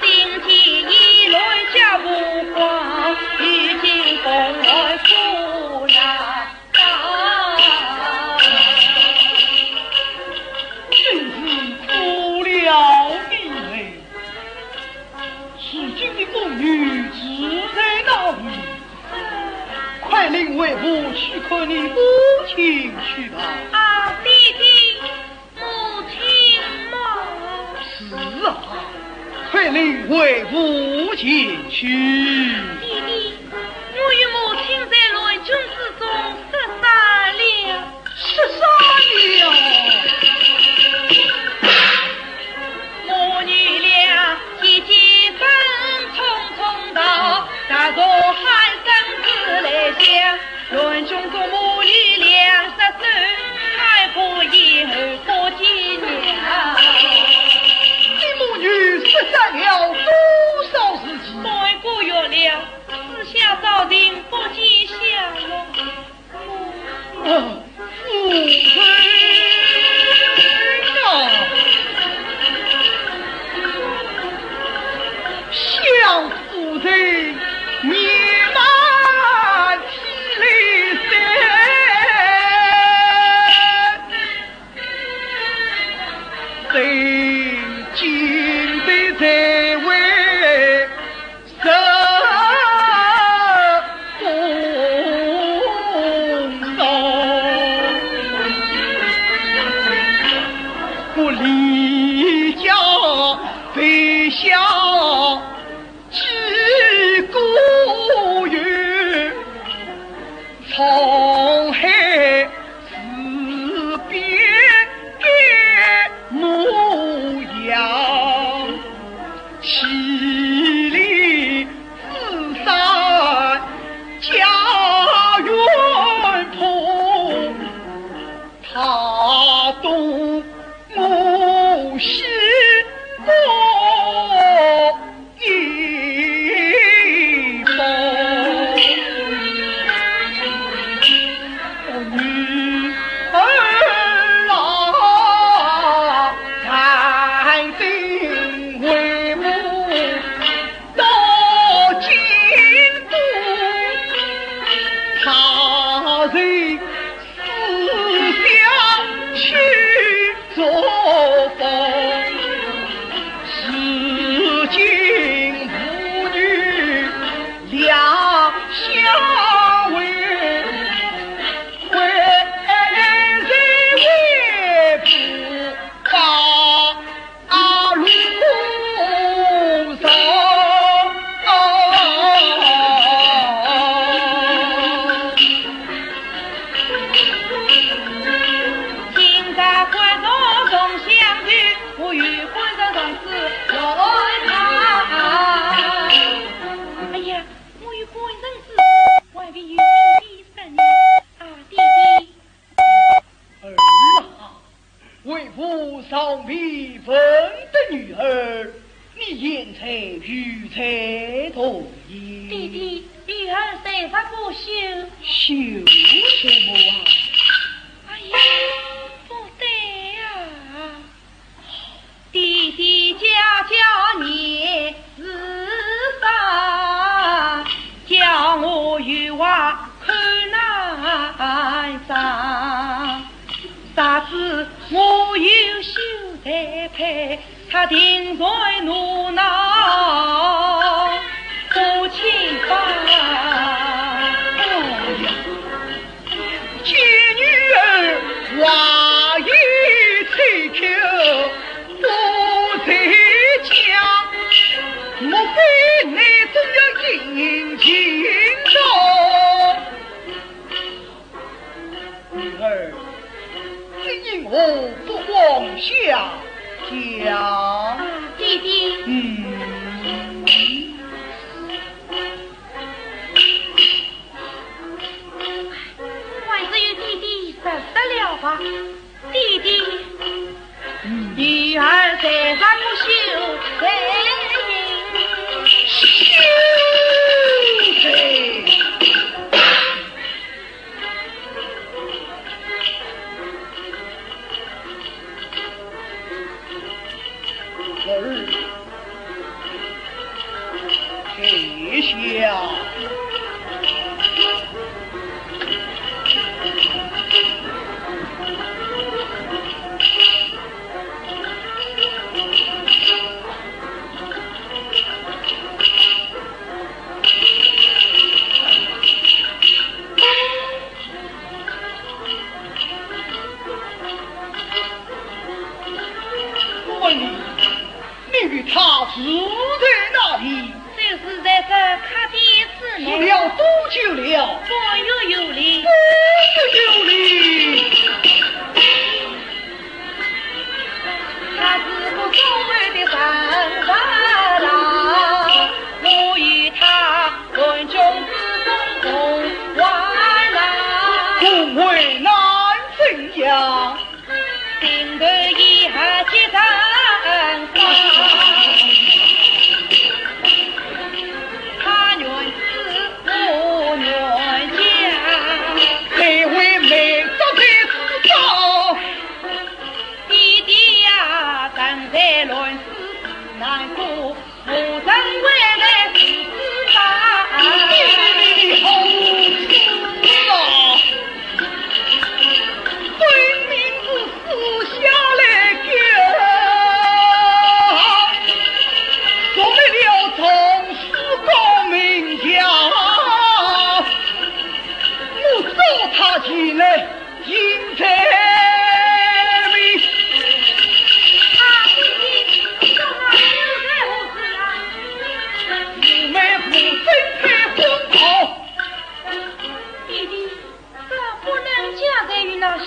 今天一乱家破荒，如今风寒苦难 当。真是苦了你嘞！如今的宫女住在哪里？快领为父去看你母亲去吧。啊，爹爹，母亲嘛。是啊，快领为父前去。爹爹，我与母亲在乱军之中今朝官人重相聚，我与官人同志来谈。哎呀，我与官人同志还未有见面呢。啊，爹爹。儿啊， 为父尚未闻得女儿，你现在又在读书？爹爹，女儿才疏不修。修什么啊？哎呀，不对呀。爹爹家教严如山，叫我有话 口难张。若知我有秀才配，他定然怒恼不轻吧。哎呀，见女儿话语粗口不曾讲，莫非你真要殷勤道？ 女儿，你因何不往下讲？啊，爹爹。嗯。还是由爹爹说得了吧。 爹爹，嗯。女儿才疏不修才。修才。儿， 跪下。 我问你，你与他住在哪里？就是在这客店之内。住了多久了？半月有余。半月有余。他是个忠厚的丈夫郎，我与他暗中之中共患难。共患难怎样？ 心头也结成伤。他愿死我愿僵。谁为媒妁之夫？爹爹呀，常在乱世难过， 我怎会来如此吧？你，你，你，你好无知啊！分明是私下来的，做没了从事功名家，我找他前来 行在位。啊，爹爹，这话又在何处啊？我们不准开昏口。爹爹，这不能交代于那秀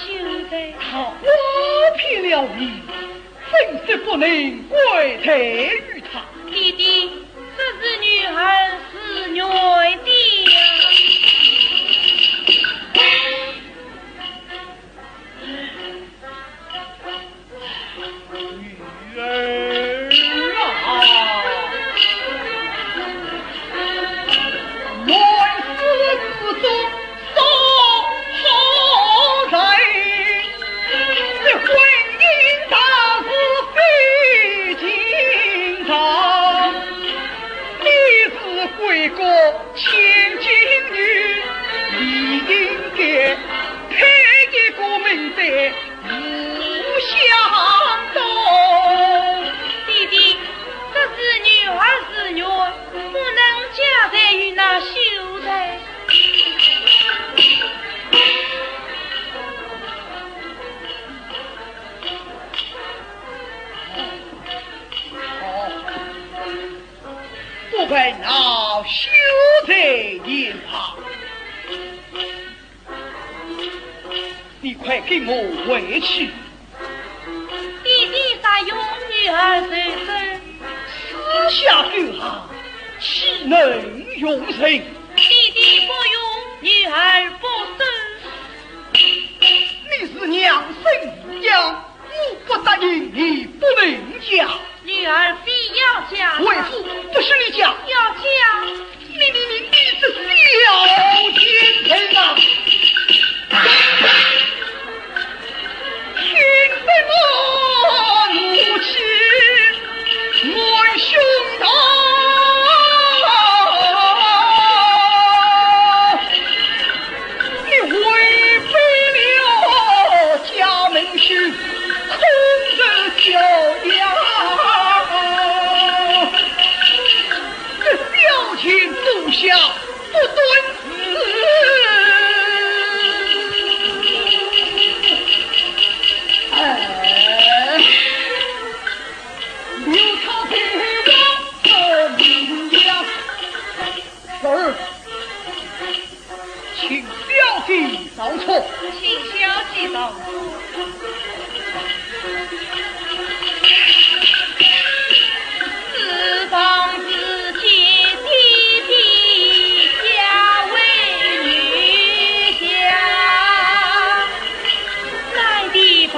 才。他欺骗了你， 怎是不能归罪于他？爹爹，这是女儿自愿的呀。女儿啊，乱世之中 少好人，这婚姻大事费情长。你是闺阁千金女，理应该配一个门第 无相同。爹爹，这是女儿自愿，不能交代于那秀才。你快跟我回去。爹爹煞容女儿受罪。私下救haar，岂能容忍？爹爹不容女儿不走。你是娘生娘养，我不答应你不能嫁。女儿非要嫁。为父不许你嫁。要嫁。 你，你，你，你这小贱人啊！听得我怒气满胸膛。 你违背了家门训，空手脚呀！这小贱猪下不断死。哎，刘朝天，我的命呀！是。 请小姐上车。请小姐上车。四房之间，爹爹下为女下，男的宝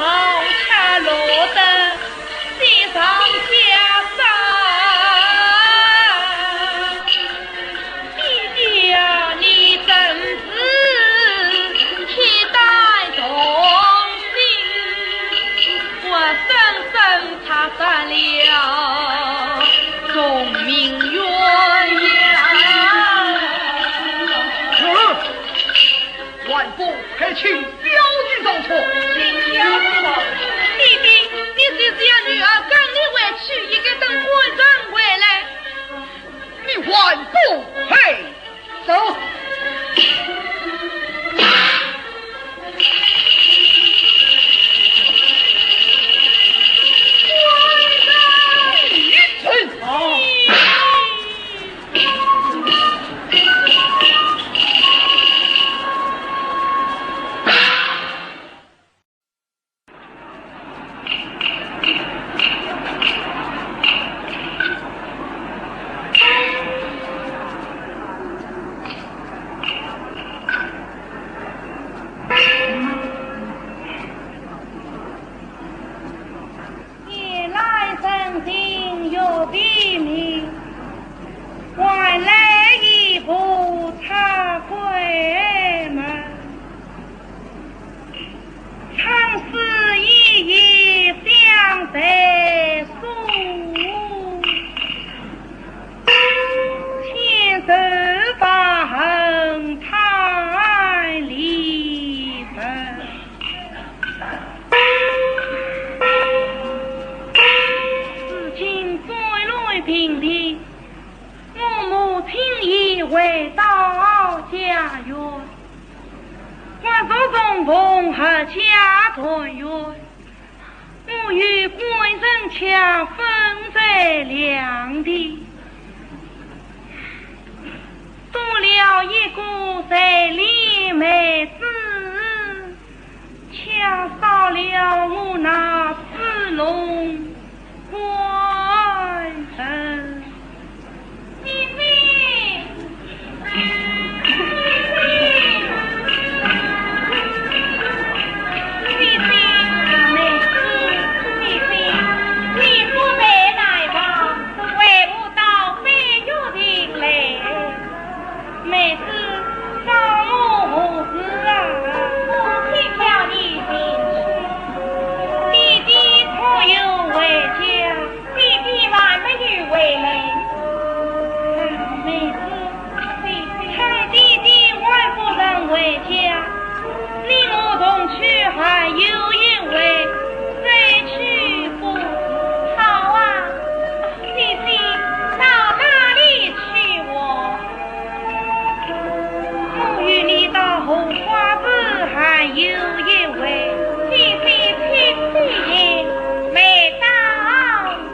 钗落得 雪上加霜。爹爹啊，你真是天大同心，活生生插杀了众民冤呀！嗯，万不可轻 小姐上车。请小姐上车。爹爹，你就是要女儿赶你回去，也该等官人回来。你还不配走。官人！ 夜来人静月低明，还来一步插闺门。唱诗一夜香台送，千手把横拍离人。 如今转来平地，我母亲已回到家园，我若重逢阖家团圆，我与官人却分在两地。多了一个垂帘妹子， 却少了我那珠龙官人。姐姐，姐姐，姐姐，妹子，姐姐，你不在台上，为父到飞越亭来。 妹子，找我何事啊？母亲叫你前去。爹爹可有回家？爹爹还没有回来。啊，妹子，妹子，倘爹爹还不曾回家，你我同去还有一回，再去不迟。好啊，姐姐，到哪里去哦？ 我与你到荷花池还有一回，姐姐请起行，未到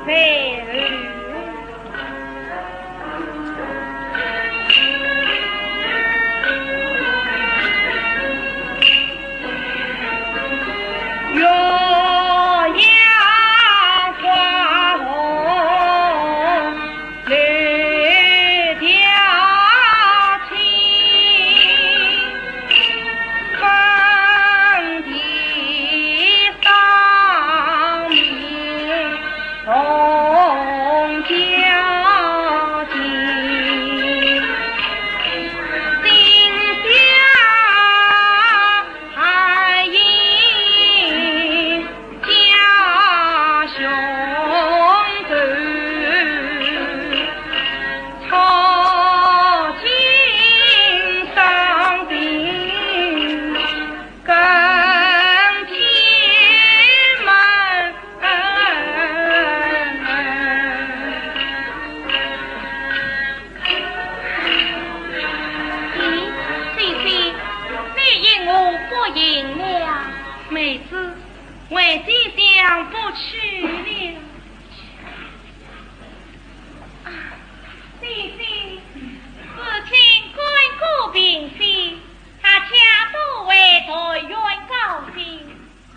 再会。行了。妹子，为姐想不去了。啊，姐姐，如今干戈平息，大家都为团圆高兴，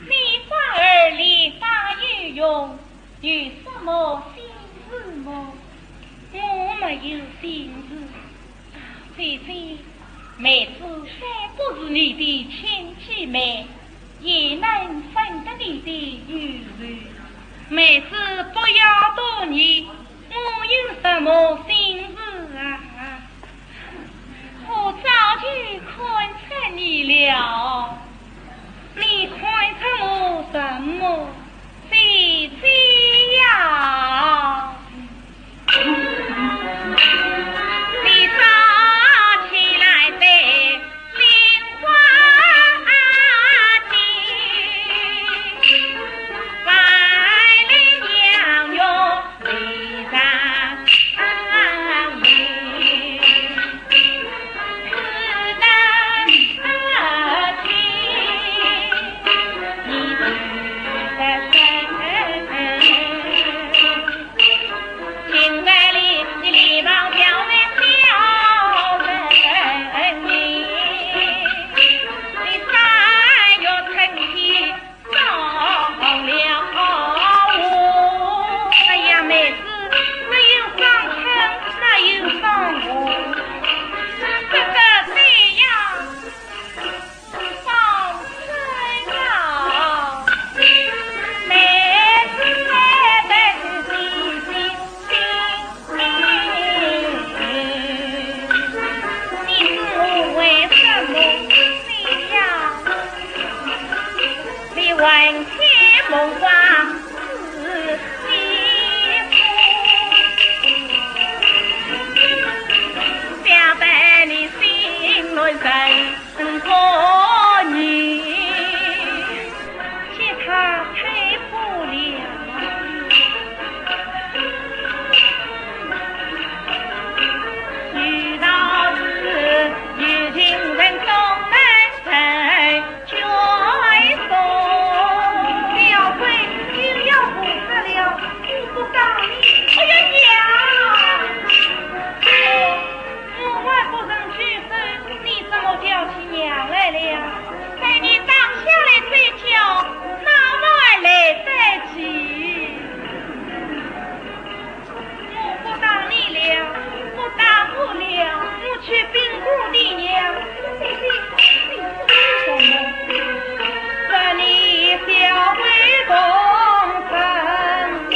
你反而连打有用，有什么心事么？我没有心事。 姐姐，妹子虽不是你的亲姐妹，也能分得你的忧愁。妹子不要多疑，我有什么心事啊？我早就看穿你了。你看穿我什么？姐姐呀！ 你早起来得灵光的，万里良友离山林。哎呀，妹子，没有伤春，没有伤和，这个这样是伤春啊。妹子，妹子，你是我为什么这样？你魂牵梦挂思 想得你心乱神可疑，其他推不了。遇到事有情人总能成。 小鬼，又要胡说了，你不讲理。哎呀，娘！我还不曾举手，你怎么叫起娘来了？待你打下来再叫，那么还来得及。 我不打你了，不打我了，我去禀我的娘。你说什么？说你小鬼同生死。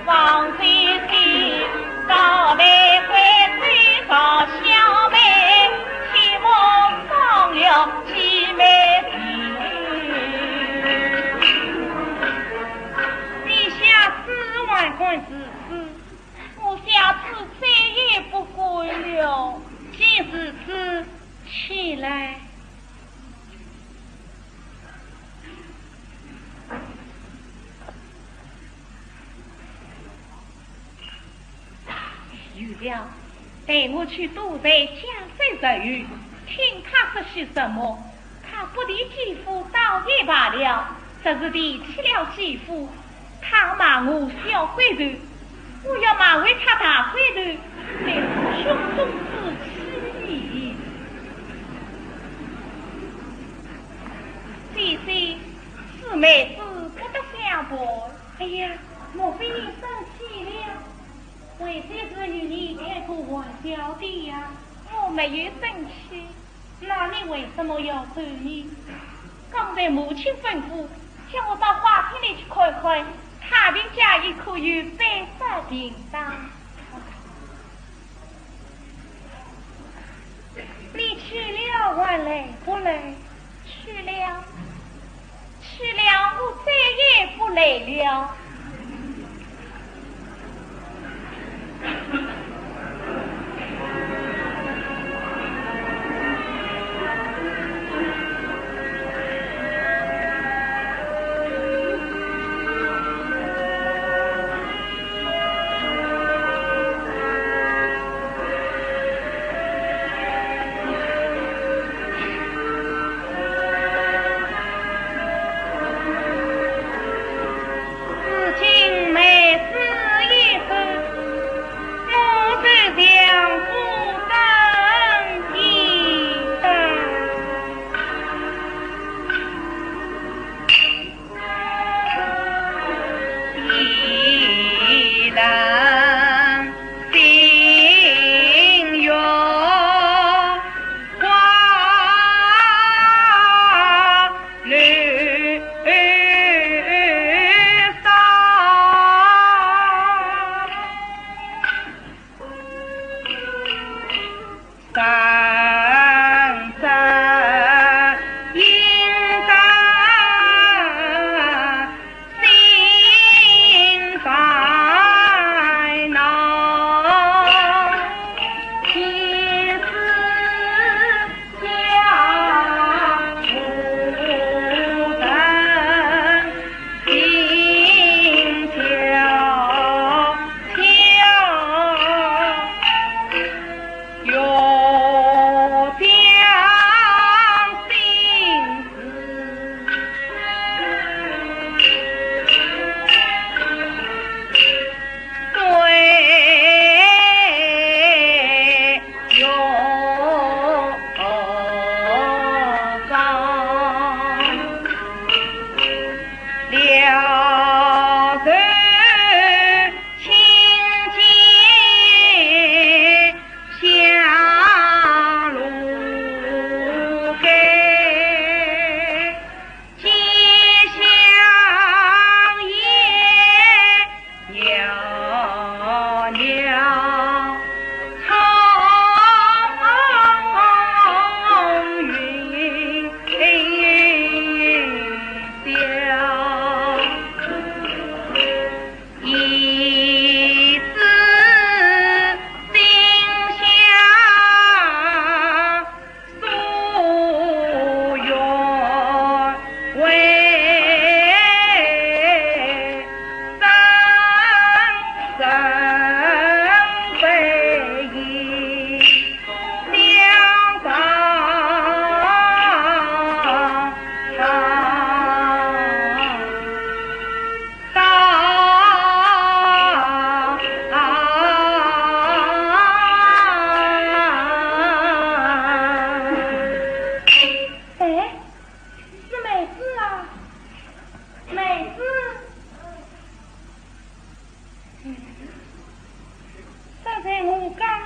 王姐姐，告白归罪告小妹，切莫伤了姐妹情。你下次还敢如此，我下次再也不敢了。既如此，起来。 有了，待我去堵在家中时候，听他说些什么。他不提姐夫倒也罢了，只是提起了姐夫， 他骂我小鬼头，我要骂回他大鬼头，乃是胸中之气也。姐姐，是妹子不得相瞒。哎呀，莫非你生气了？为姐是与你开过玩笑的呀。我没有生气。 那你为什么要走呢？刚才母亲吩咐，叫我到花厅里去看看，太平街一带有白色铃铛。你去了还来不来？去了。 去了，我再也不来了。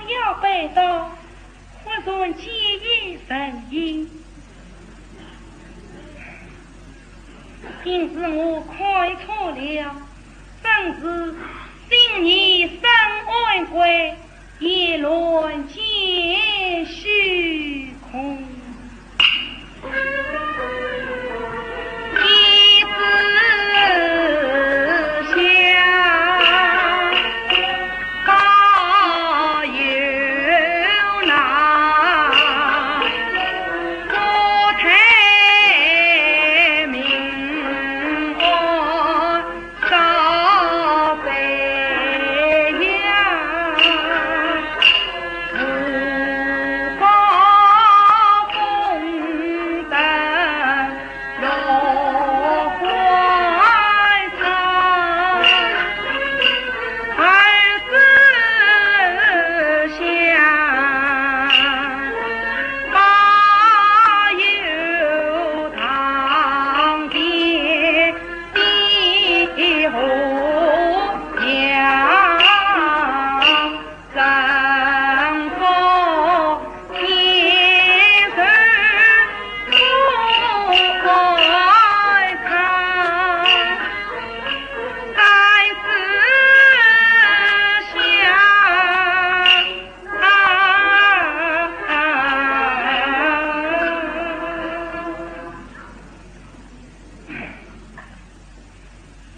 要拜倒，忽然见一人影。定是我看错了，真是醒时身安归，夜来见虚空。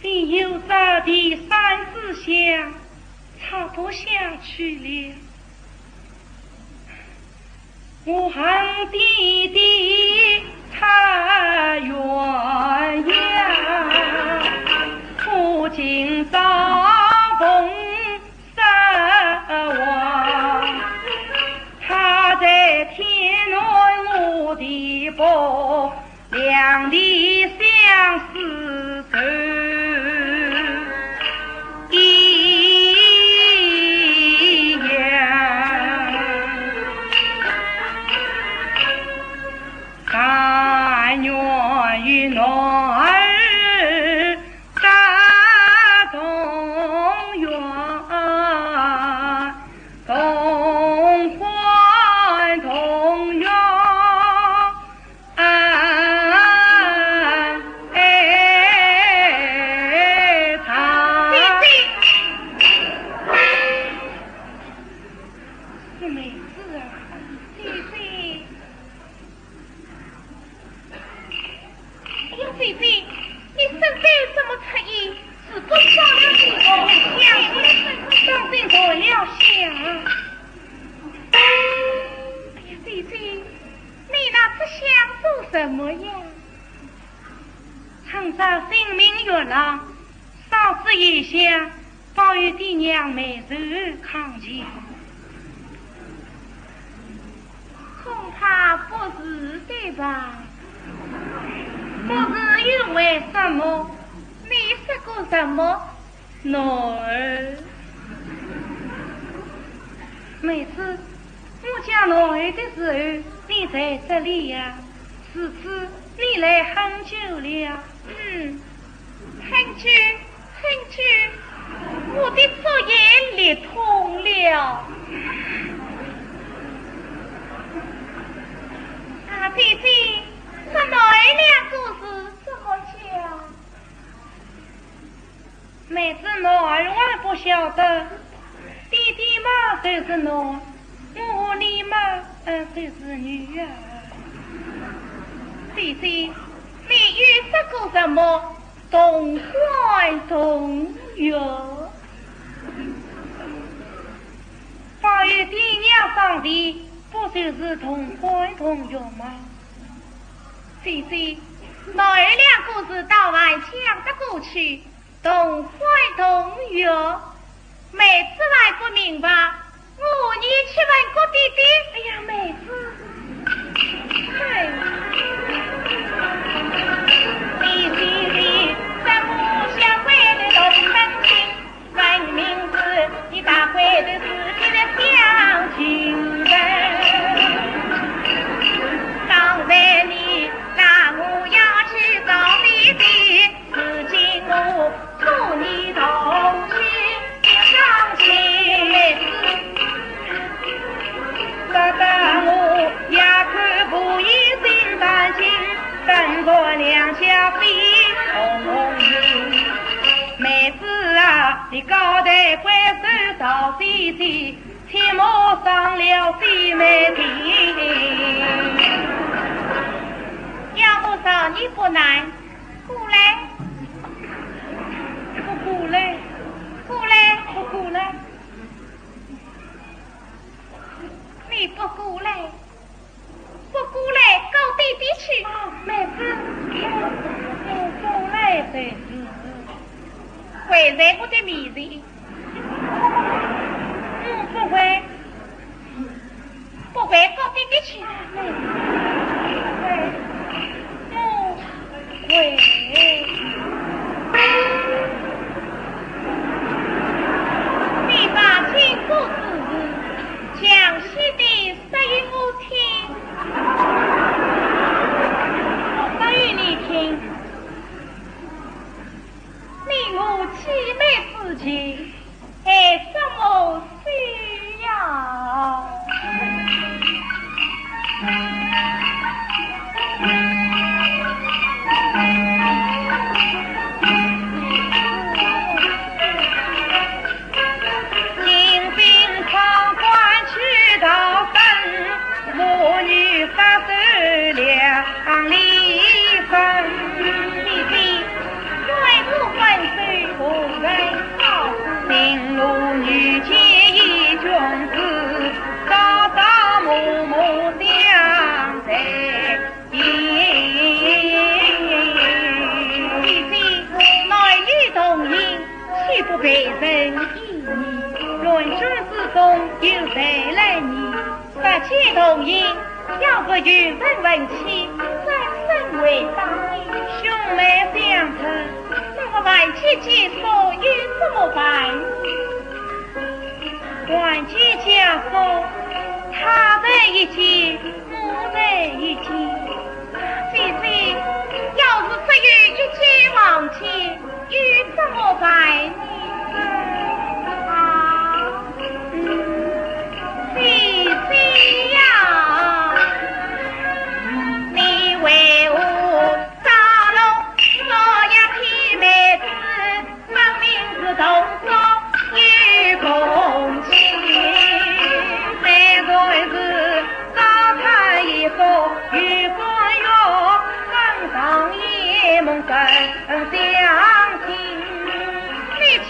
只有这第三支香，插不下去了。我恨爹爹出鸳鸯，不尽朝逢 杀我，他在天南，我地北，两地相思愁一样。但愿与男儿 结同源，同欢同乐。哎，姐姐，是妹子啊，姐姐。 哎呀，姐姐，你身边怎么出现？是不是着了什么？小心，当心着了香。哎呀，姐姐，你那支香做什么呀？趁着清明月朗，烧支夜香， 保佑爹娘眉寿康健。恐怕不是的吧？不是又为什么？你说个什么？男儿。妹子，我叫男儿的时候，你在这里呀？如此你来很久了？嗯。 很久，很久，我的左眼裂通了。啊，姐姐，这男儿两个字怎么讲？妹子，男儿我不晓得，爹爹嘛就是男， 我和你嘛，嗯，就是女儿。姐姐，你又说个什么同欢同乐？保佑爹娘上天，不就是同欢同乐吗？姐姐，男儿两个字倒还讲得过去， 同欢同乐，妹子还不明白，我和你去问过爹爹。哎呀，妹子，哎。你高抬贵手赵姐姐，且莫伤了姐妹情。要我饶你不难，过来。不过来。过来。不过来。你不过来。 不过来，告爹爹去。啊，妹子，我，我过来才是。跪在我的面前。嗯，不跪。不跪，告爹爹去。啊，妹子，不跪。嗯。 喂，你把经过之事详细地说与我听。说与你听，你我姊妹之情， 哎，什么事呀？姐姐，男女同姓，岂不被人异议？乱军之中有谁来呢？不见同姓，要是有人问起，怎生回答？兄妹相称，那个万姐姐说又怎么办呢？ 万姐姐说，她在一间，我在一间。姐姐，要是只有一间房间，又怎么办呢？啊，嗯，姐姐呀，你为我打了我呀，姐妹子。 分明是同桌有共情，虽然是糟蹋一个有关员，更上一梦更相信。你既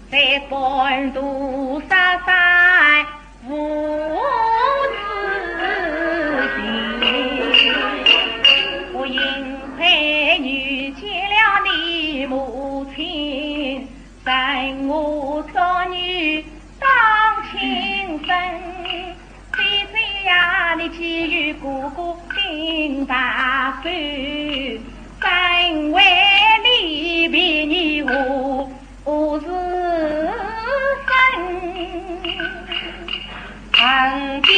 在半途失散无知情，不幸亏遇见了你母亲，生我作女当亲生。姐姐呀，你既有哥哥定大手，怎为你比你我 何时分？恨爹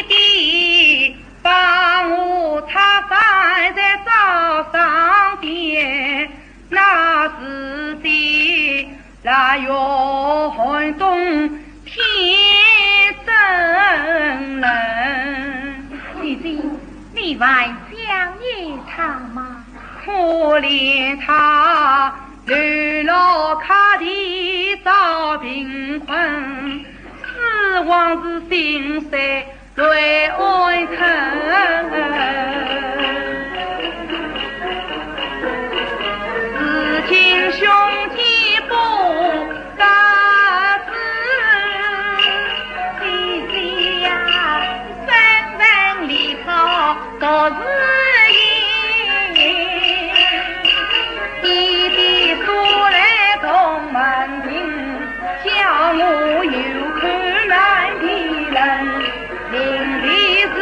爹把我拆散在早上天，那时的腊月寒冬天真冷。姐姐，你还想念他吗？ 可怜他流落客地遭贫困，死亡时心碎泪暗吞。如今兄弟不 告辞。姐姐呀，身份离别多时也，爹爹说来动门情，叫我有苦难的人，临别时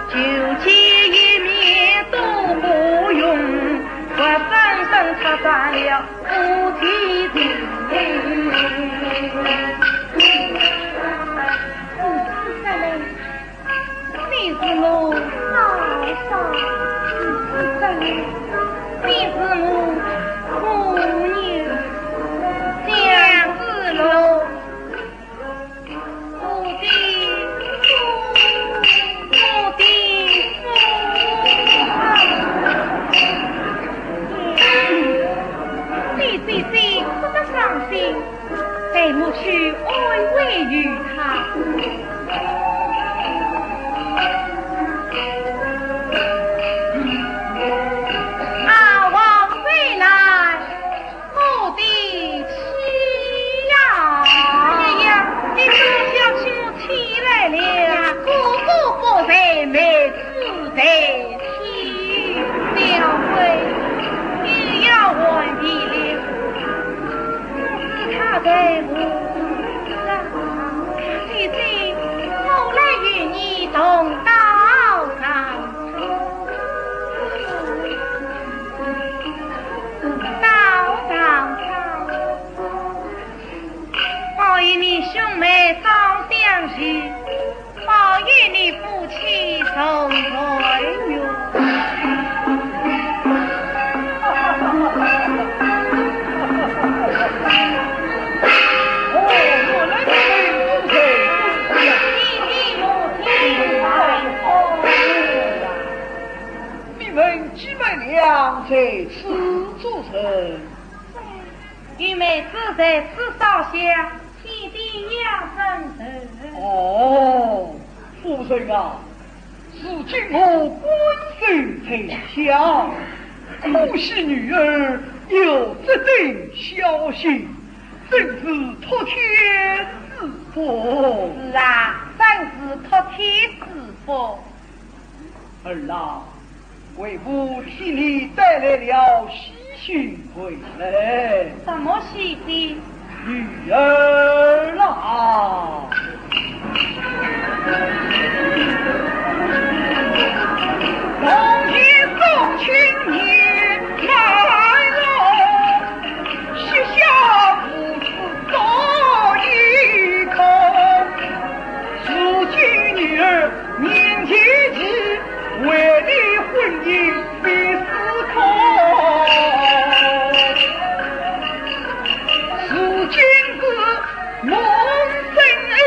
就见一面多不容，不分身拆散了 夫妻情。你是我嫂嫂，你是我姑娘，想是我 我的夫，我的夫。你姐姐不得伤心，待我去安慰于她。啊，王妃来。 我的妻呀！哎呀，你多小气，我气来了。哥哥不在，妹子代替。小鬼，你要换地了。可是他在我身上，姐姐，我来与你同到长 到长沙，保佑你兄妹早相聚，保佑你夫妻重团圆。哦，原来是夫妻。你们姊妹俩在此做甚？ 与妹子在此烧香，祭奠养生。哦，夫人啊，如今我官守在家，可喜女儿有这等孝心，真是托天之福。是啊，真是托天之福。 儿啊，为父替你带来了喜讯回来。什么喜讯？女儿啊！如今女儿年纪轻，为你婚姻非是空。如今是蒙生恩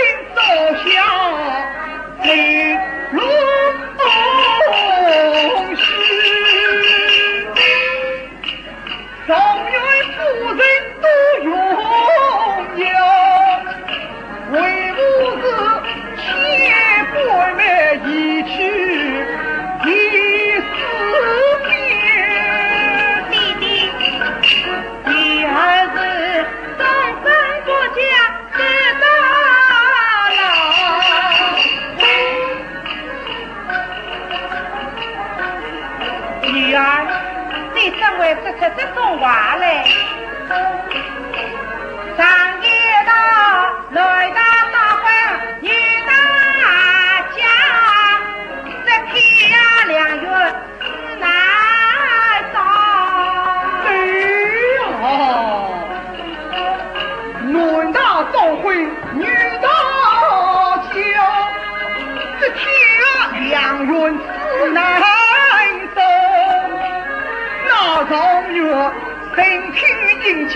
男大当婚，女大嫁，这天良缘自难守。那状元，身披银巾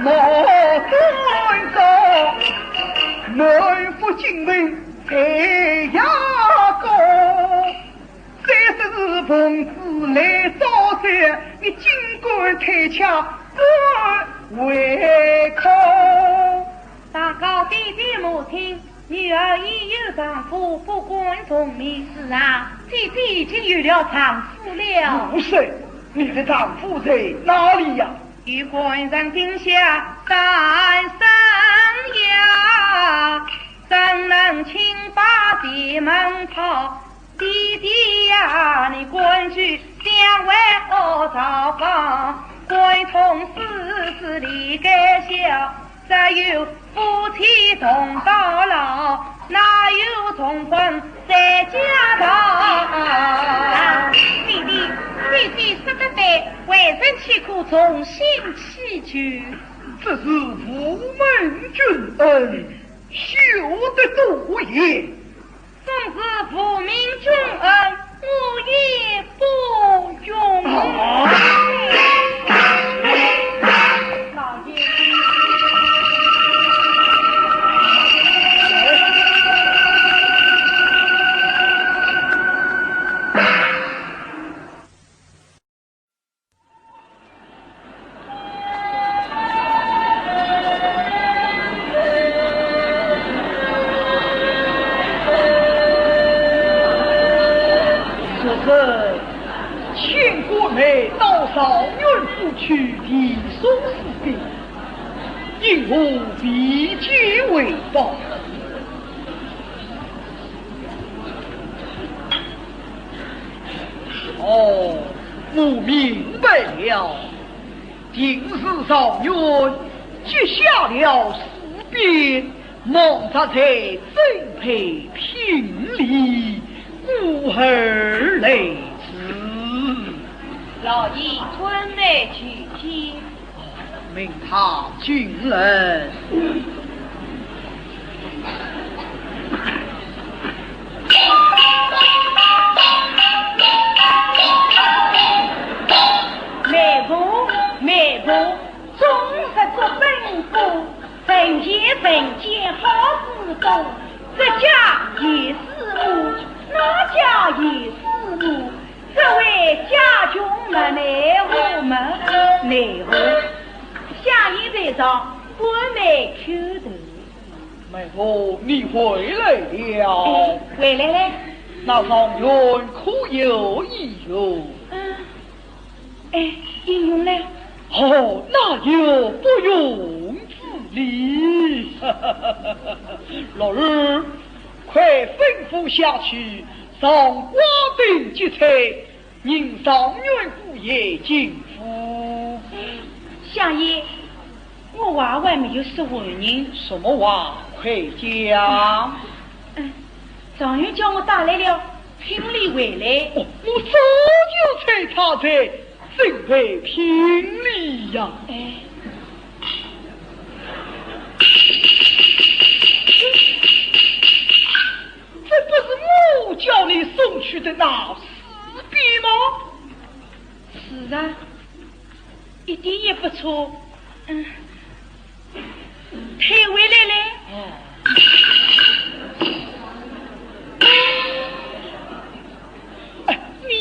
莫端庄，满腹经纶谁呀高？ 虽说是奉旨来招婿，你竟敢推却半为空。大高爹爹母亲，女儿已有丈夫，不敢从命。是啊，姐姐已经有了丈夫了。不是，你的丈夫在哪里呀？与官人定下三生呀，怎能轻把地门抛？ 爹爹呀，你官居相为何造访？关通四十里该销，只有夫妻同到老，哪有重婚再嫁道？啊，爹爹，姐姐说得对，为人岂可重新弃旧？这是父命君恩，休得多言。 纵使父命君恩，我也不容。啊！老爷。此人见过面，到状元府去，提书施禀，因何未见回报？ 哦，我明白了，定是状元接下了诗匾，忙着在准备聘礼，故而来迟。老爷，尊待求见。 命他进来。媒婆，媒婆，终日做本官，人前人见好事多，这家也是我，那家也是我， 这位家穷么奈何么，奈何。相爷在上，官媒叩头。媒婆，你回来了。哎，回来了。那状元可有意愿？嗯，哎，应允了。哦，那有不容之理。六儿，快吩咐下去， 上挂灯结彩，迎状元姑爷进府。相爷，我话还没有说完呢。什么话？快讲。嗯，状元叫我带来了聘礼回来。哦，我早就猜他在准备聘礼呀。哎。 这不是我叫你送去的那诗匾吗？是啊，一点也不错。嗯，退回来嘞。哦。哎，你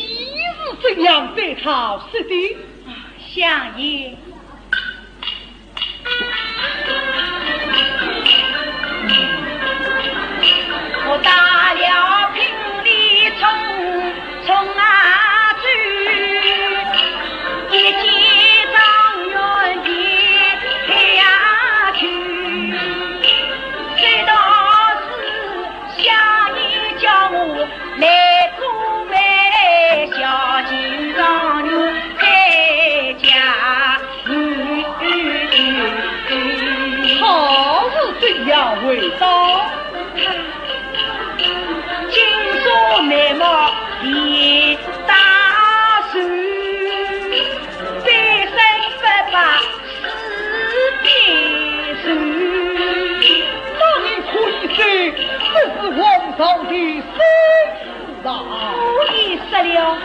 是怎样对他说的？啊，相爷， 我打了聘礼匆匆啊走，一见状元也退呀去。这倒是相爷叫我来做媒，孝敬状元再嫁。 他是怎样回答？金锁眉毛一打碎，背身不把诗匾收。到底生死啊！不必说了，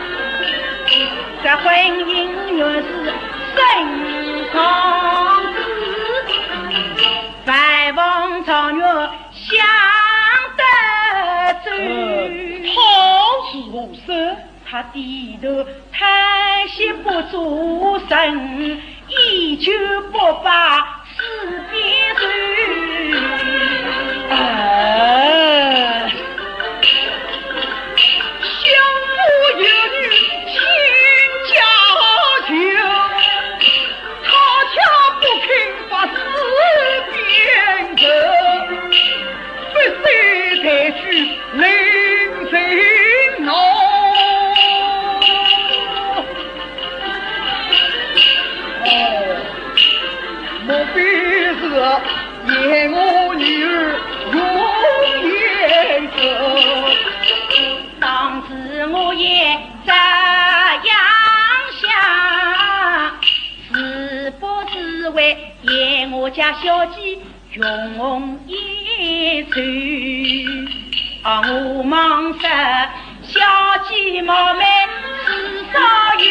这婚姻原是生死之，万望状元想得周。呃，他是何人？ 他低头叹息不作声，依旧不把诗篇愁。啊，相府有女亲家舅，他却不肯把诗篇酬，不思抬举 令人恼。哦，莫非是嫌我女儿容颜瘦？当时我也这样想，是不是为嫌我家小姐 容颜瘦？啊，我望说小姐貌美，至少有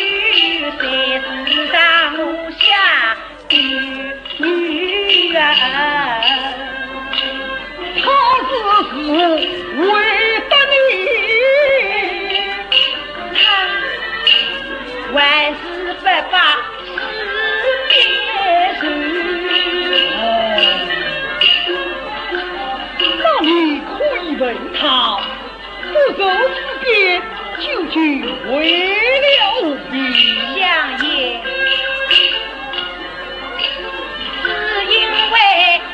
才子上下的女儿。他是为得你，他还是不把 诗篇酬。那你可以问他，不酬诗篇，究竟为了何？相爷，是因为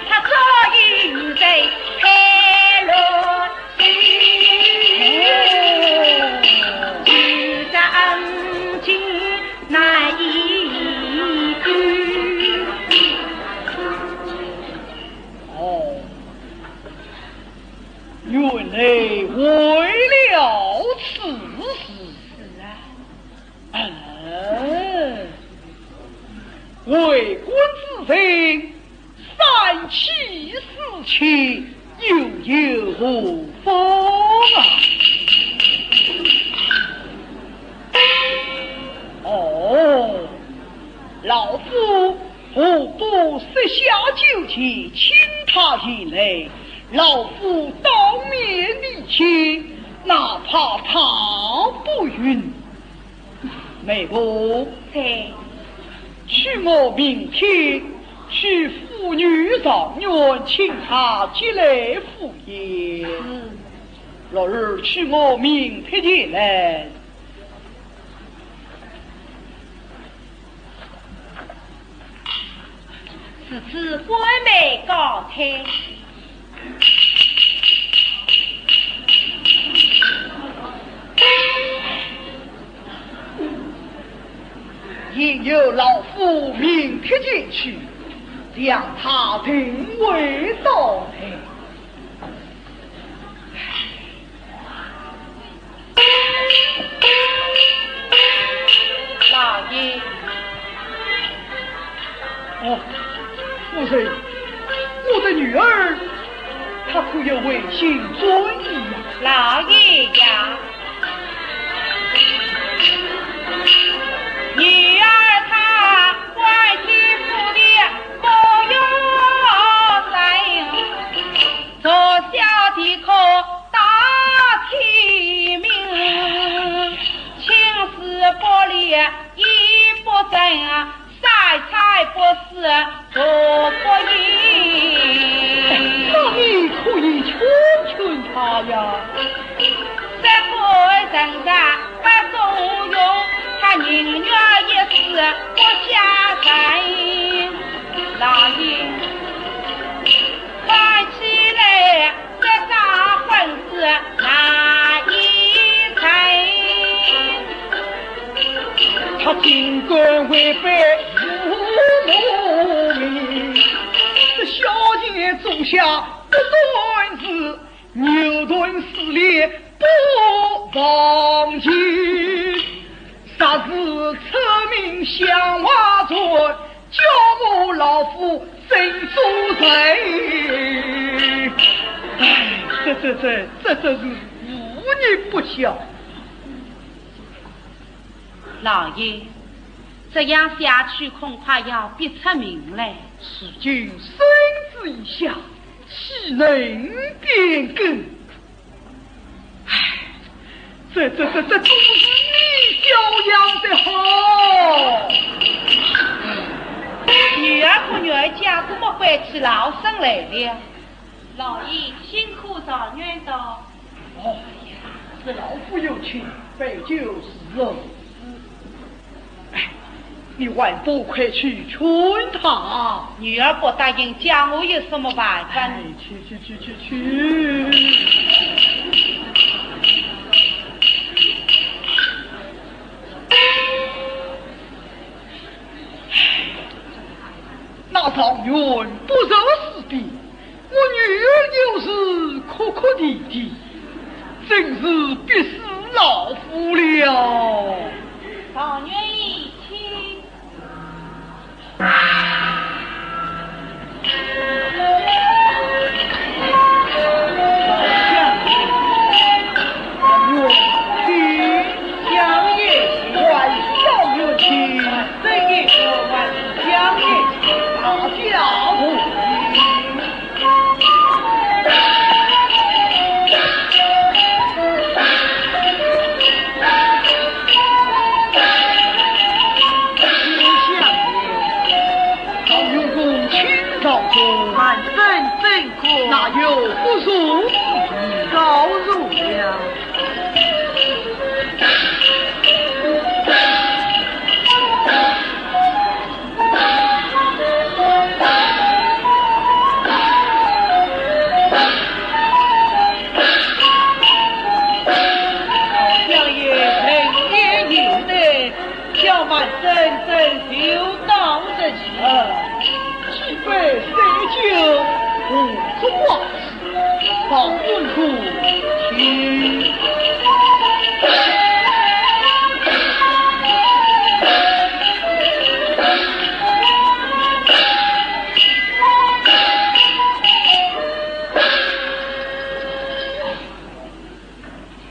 他早已与人配了。 哦，原来为了此事。是啊。嗯，为官之人， 三妻四妾，又有何妨啊？哦，老夫何不设下酒宴，请他前来，老夫当面礼请，哪怕他不允。 媒婆。在。待我明天去府女状元，请他即来赴宴。是。六儿，待我明天前来。 如此官媒告退。因有老夫明天前去，将他定为倒退。 老爷。哦，夫人，我的女儿，她可有回心转意呀？老爷呀，女儿她外地府里不用人， 做小的可打天命，青丝不理衣不整，晒菜不思茶不言。那你可以劝劝她呀。这个人家不中用，她宁愿一死不嫁人。老爷，看起来 这桩婚事难以成。她竟敢违背父母命，这小贱种下不断是，扭断丝连不忘情。 若是出名向外传，叫我老夫怎做人？哎，这这这这这是无人不晓。老爷，这样下去恐怕要逼出名来。如今身子已下，岂能变更？唉，这这这这总是你教养得好。女儿不愿嫁，怎么会起老身来了？老爷辛苦状元到。哦，这老夫有请，摆酒侍候。哎，你还不快去劝他？女儿不答应，叫我有什么办法？哎，去去去去去。那状元不识时务，我女儿又是哭哭啼啼，真是逼死老夫了。状元请。老爷公卿朝中，满身真 哪有不如？告辞了。老相爷，人也有礼， 小满身真就当得起。啊，几杯水酒，无足挂齿，保尊不齐。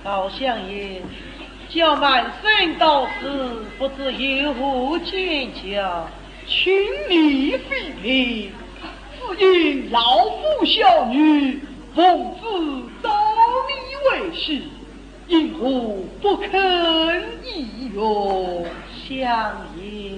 老相爷， 小满身到此，不知有何见教？请你费力，只因老夫小女奉子到你为婿，因何不肯依容？相爷。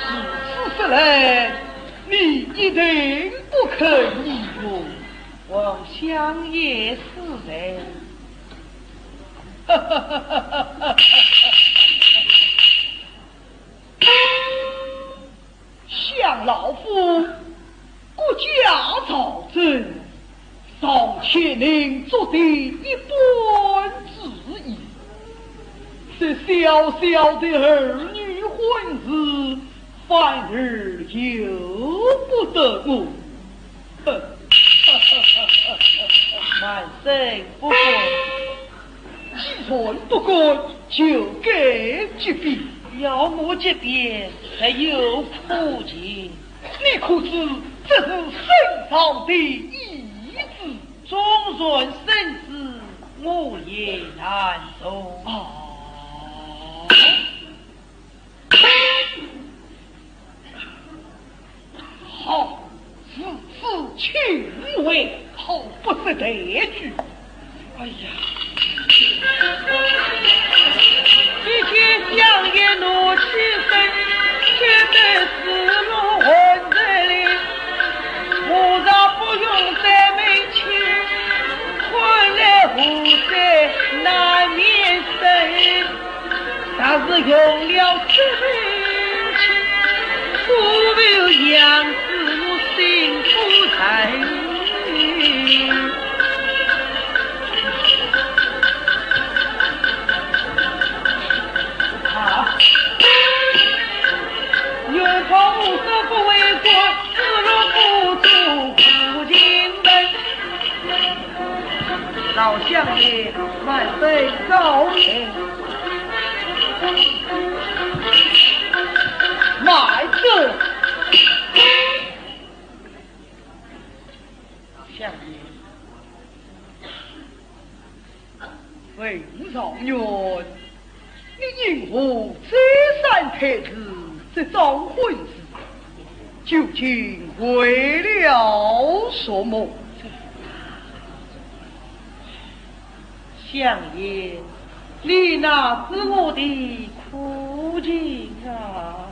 如此说来，你一定不肯依容。望相爷恕罪。想老夫 国家朝政，尚且能做得一般之意，这小小的儿女婚事，反而由不得我。哼，满身不过。既人不敢，就该激辩。要我激辩，还有苦情。你可知这是圣上的意旨？纵然圣旨，我也难从。啊！ 好，如此请回。好，不识抬举。哎呀，一见相爷怒气生，却对四路混人里，我若不用在门前，看来无罪难免生。 若是用了这门亲，不留样子我心不在。啊！原本无事不为官，死了不做苦情人。 老相爷，慢慢告退。慢走。相爷，文状元， 你因何再三推辞这桩婚事？究竟为了什么？相爷，你哪知我的苦情啊？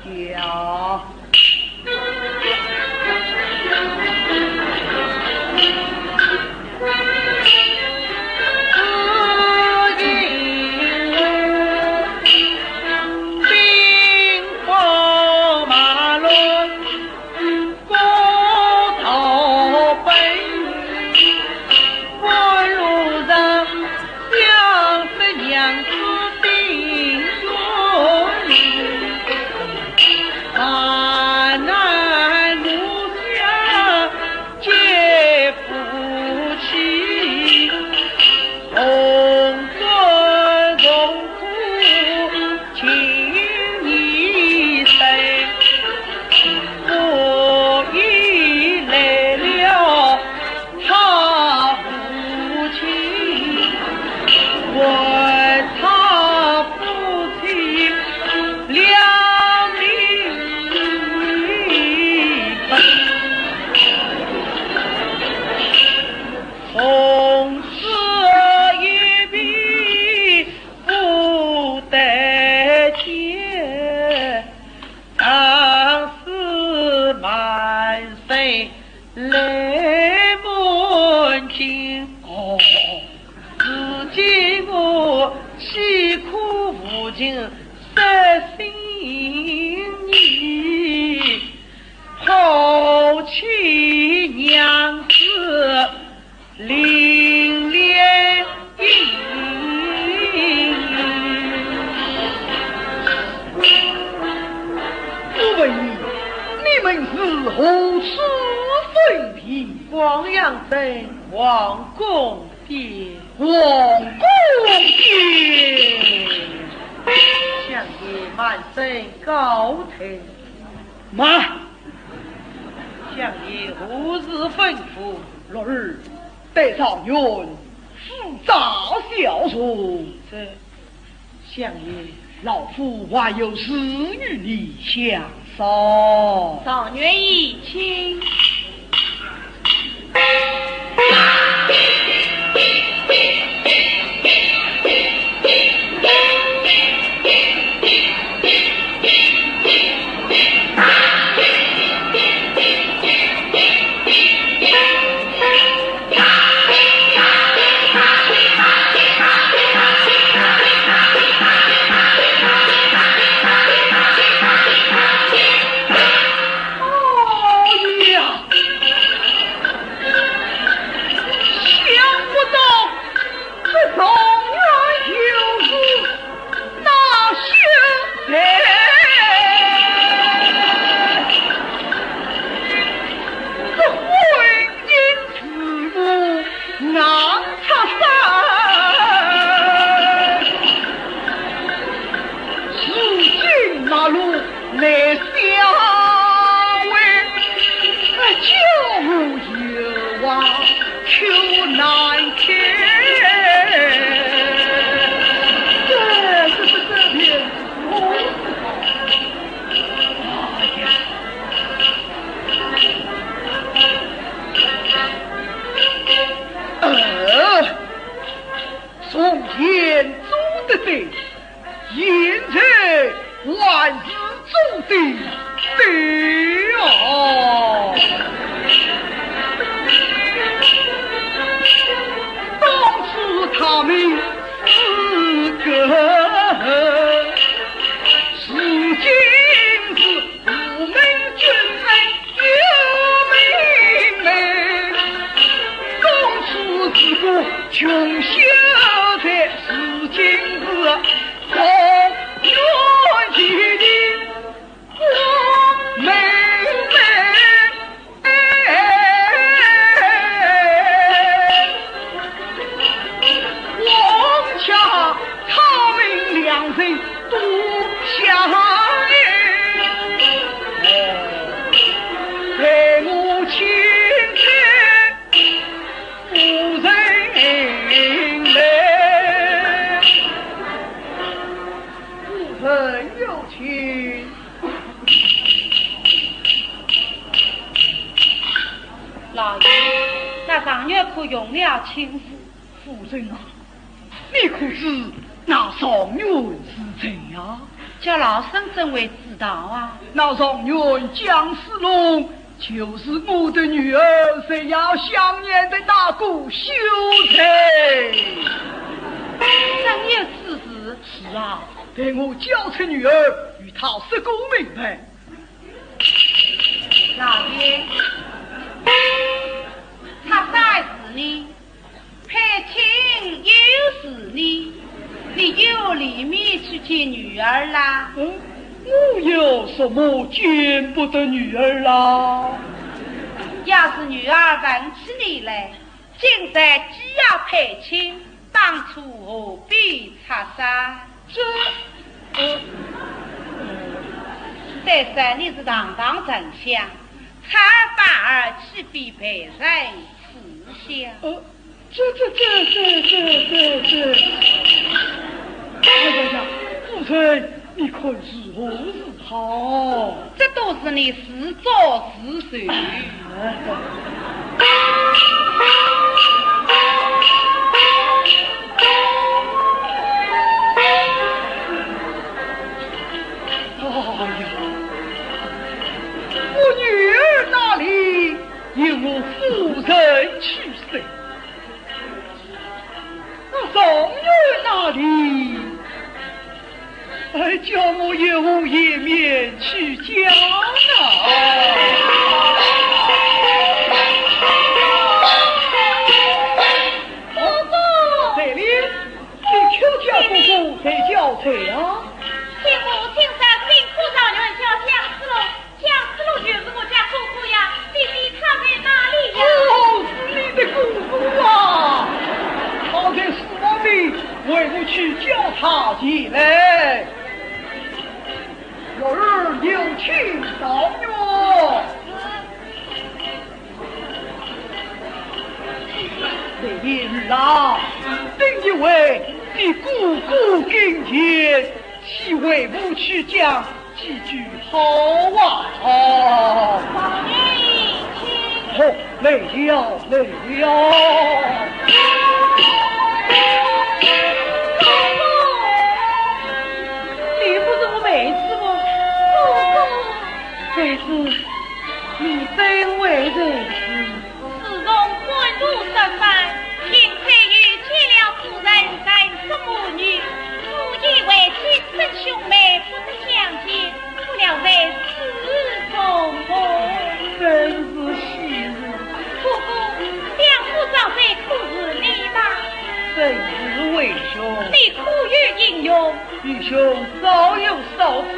你讲。哦，如今我岂可无情失心意，抛弃娘子 另恋意。我问你，你们是何处分别？黄杨镇王宫边。王宫边。相爷慢身告退。慢！相爷何事吩咐？ 六儿，带状元赴扎校场。是。相爷。老夫还有事与你相商。状元请。对，现在还是做得对啊。当初他们四个，如今是我们军人 有名门，当初是个穷小子，如今是状元家的有名门。往下他们两人 多相爱，待我请出夫人来。夫人有请。老爷，那状元可用了亲事？夫人啊， 你可知那状元是谁呀？叫老身怎会知道啊？那状元江世龙，就是我的女儿，谁要香烟的那个秀才。真有此事？是啊，待我交出女儿，与他说个明白。老爷，他啥事呢？ 配亲有事呢，你有脸面去见女儿啦？嗯，我有什么见不得女儿啦？要是女儿问起你来，今日既要配亲，当初何必拆散？这，呃，再说你是堂堂丞相，拆散儿岂非被人耻笑？呃， 这这这这这这这，哎呀呀，夫人，你看如何是好？这都是你自作自受。哎呀，我女儿哪里有我夫人去世？ 那状元哪里？哎，叫我有颜面去讲啊！哥哥！这里，你去叫哥哥，谁叫谁啊？请母亲在辛苦状元叫江世龙。 江世龙就是我家哥哥呀，弟弟他在哪里呀？哦，是你的哥哥啊！好在书房里，为我去叫他起来。侄儿有请状元。妹妹儿啊，等一会你哥哥跟前，去为母去讲 几句好话。哦，王爷，请。哦，来了，来了。哥哥，你不是我妹子吗？哥哥。妹子，你怎会在此？ 自从官渡失败，幸亏遇见了夫人，人是母女，我以为姐弟兄妹不得相见，不料在此重逢。真是喜事。哥哥，梁府掌柜可是你吗？正是为兄。你可有应允？ 愚兄早有所知，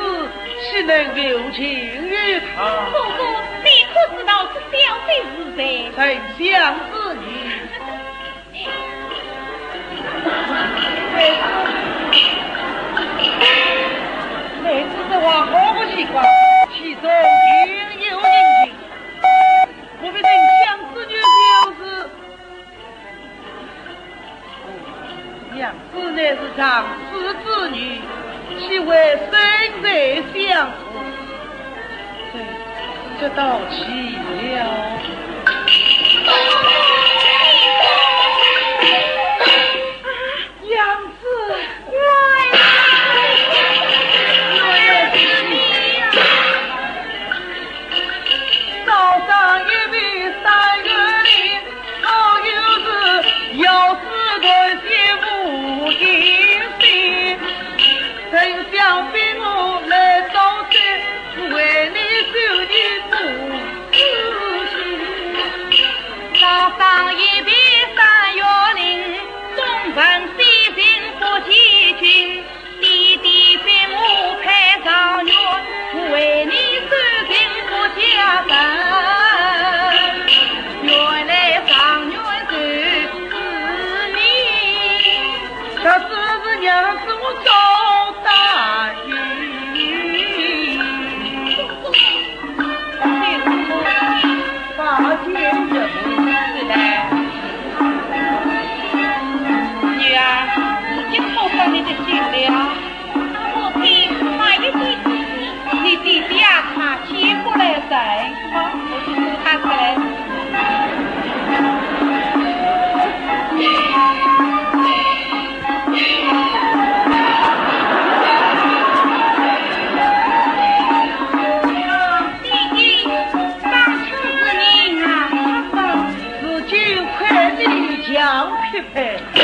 岂能无情于他？哥哥，你可知道这小姐是谁？丞相之女。妹子，妹子这话何不奇怪？其中定有隐情。我们丞相之女就是 娘子乃是长子之女，岂会生在相府？这，这倒奇了。娘子，来这是娘子我早答应。女儿，如今可知你的心了。 我弟弟还有弟弟，你弟弟啊，他先不来哉。好，我去请他出来。弟弟，当初是你啊，如今快你强匹配。 哎，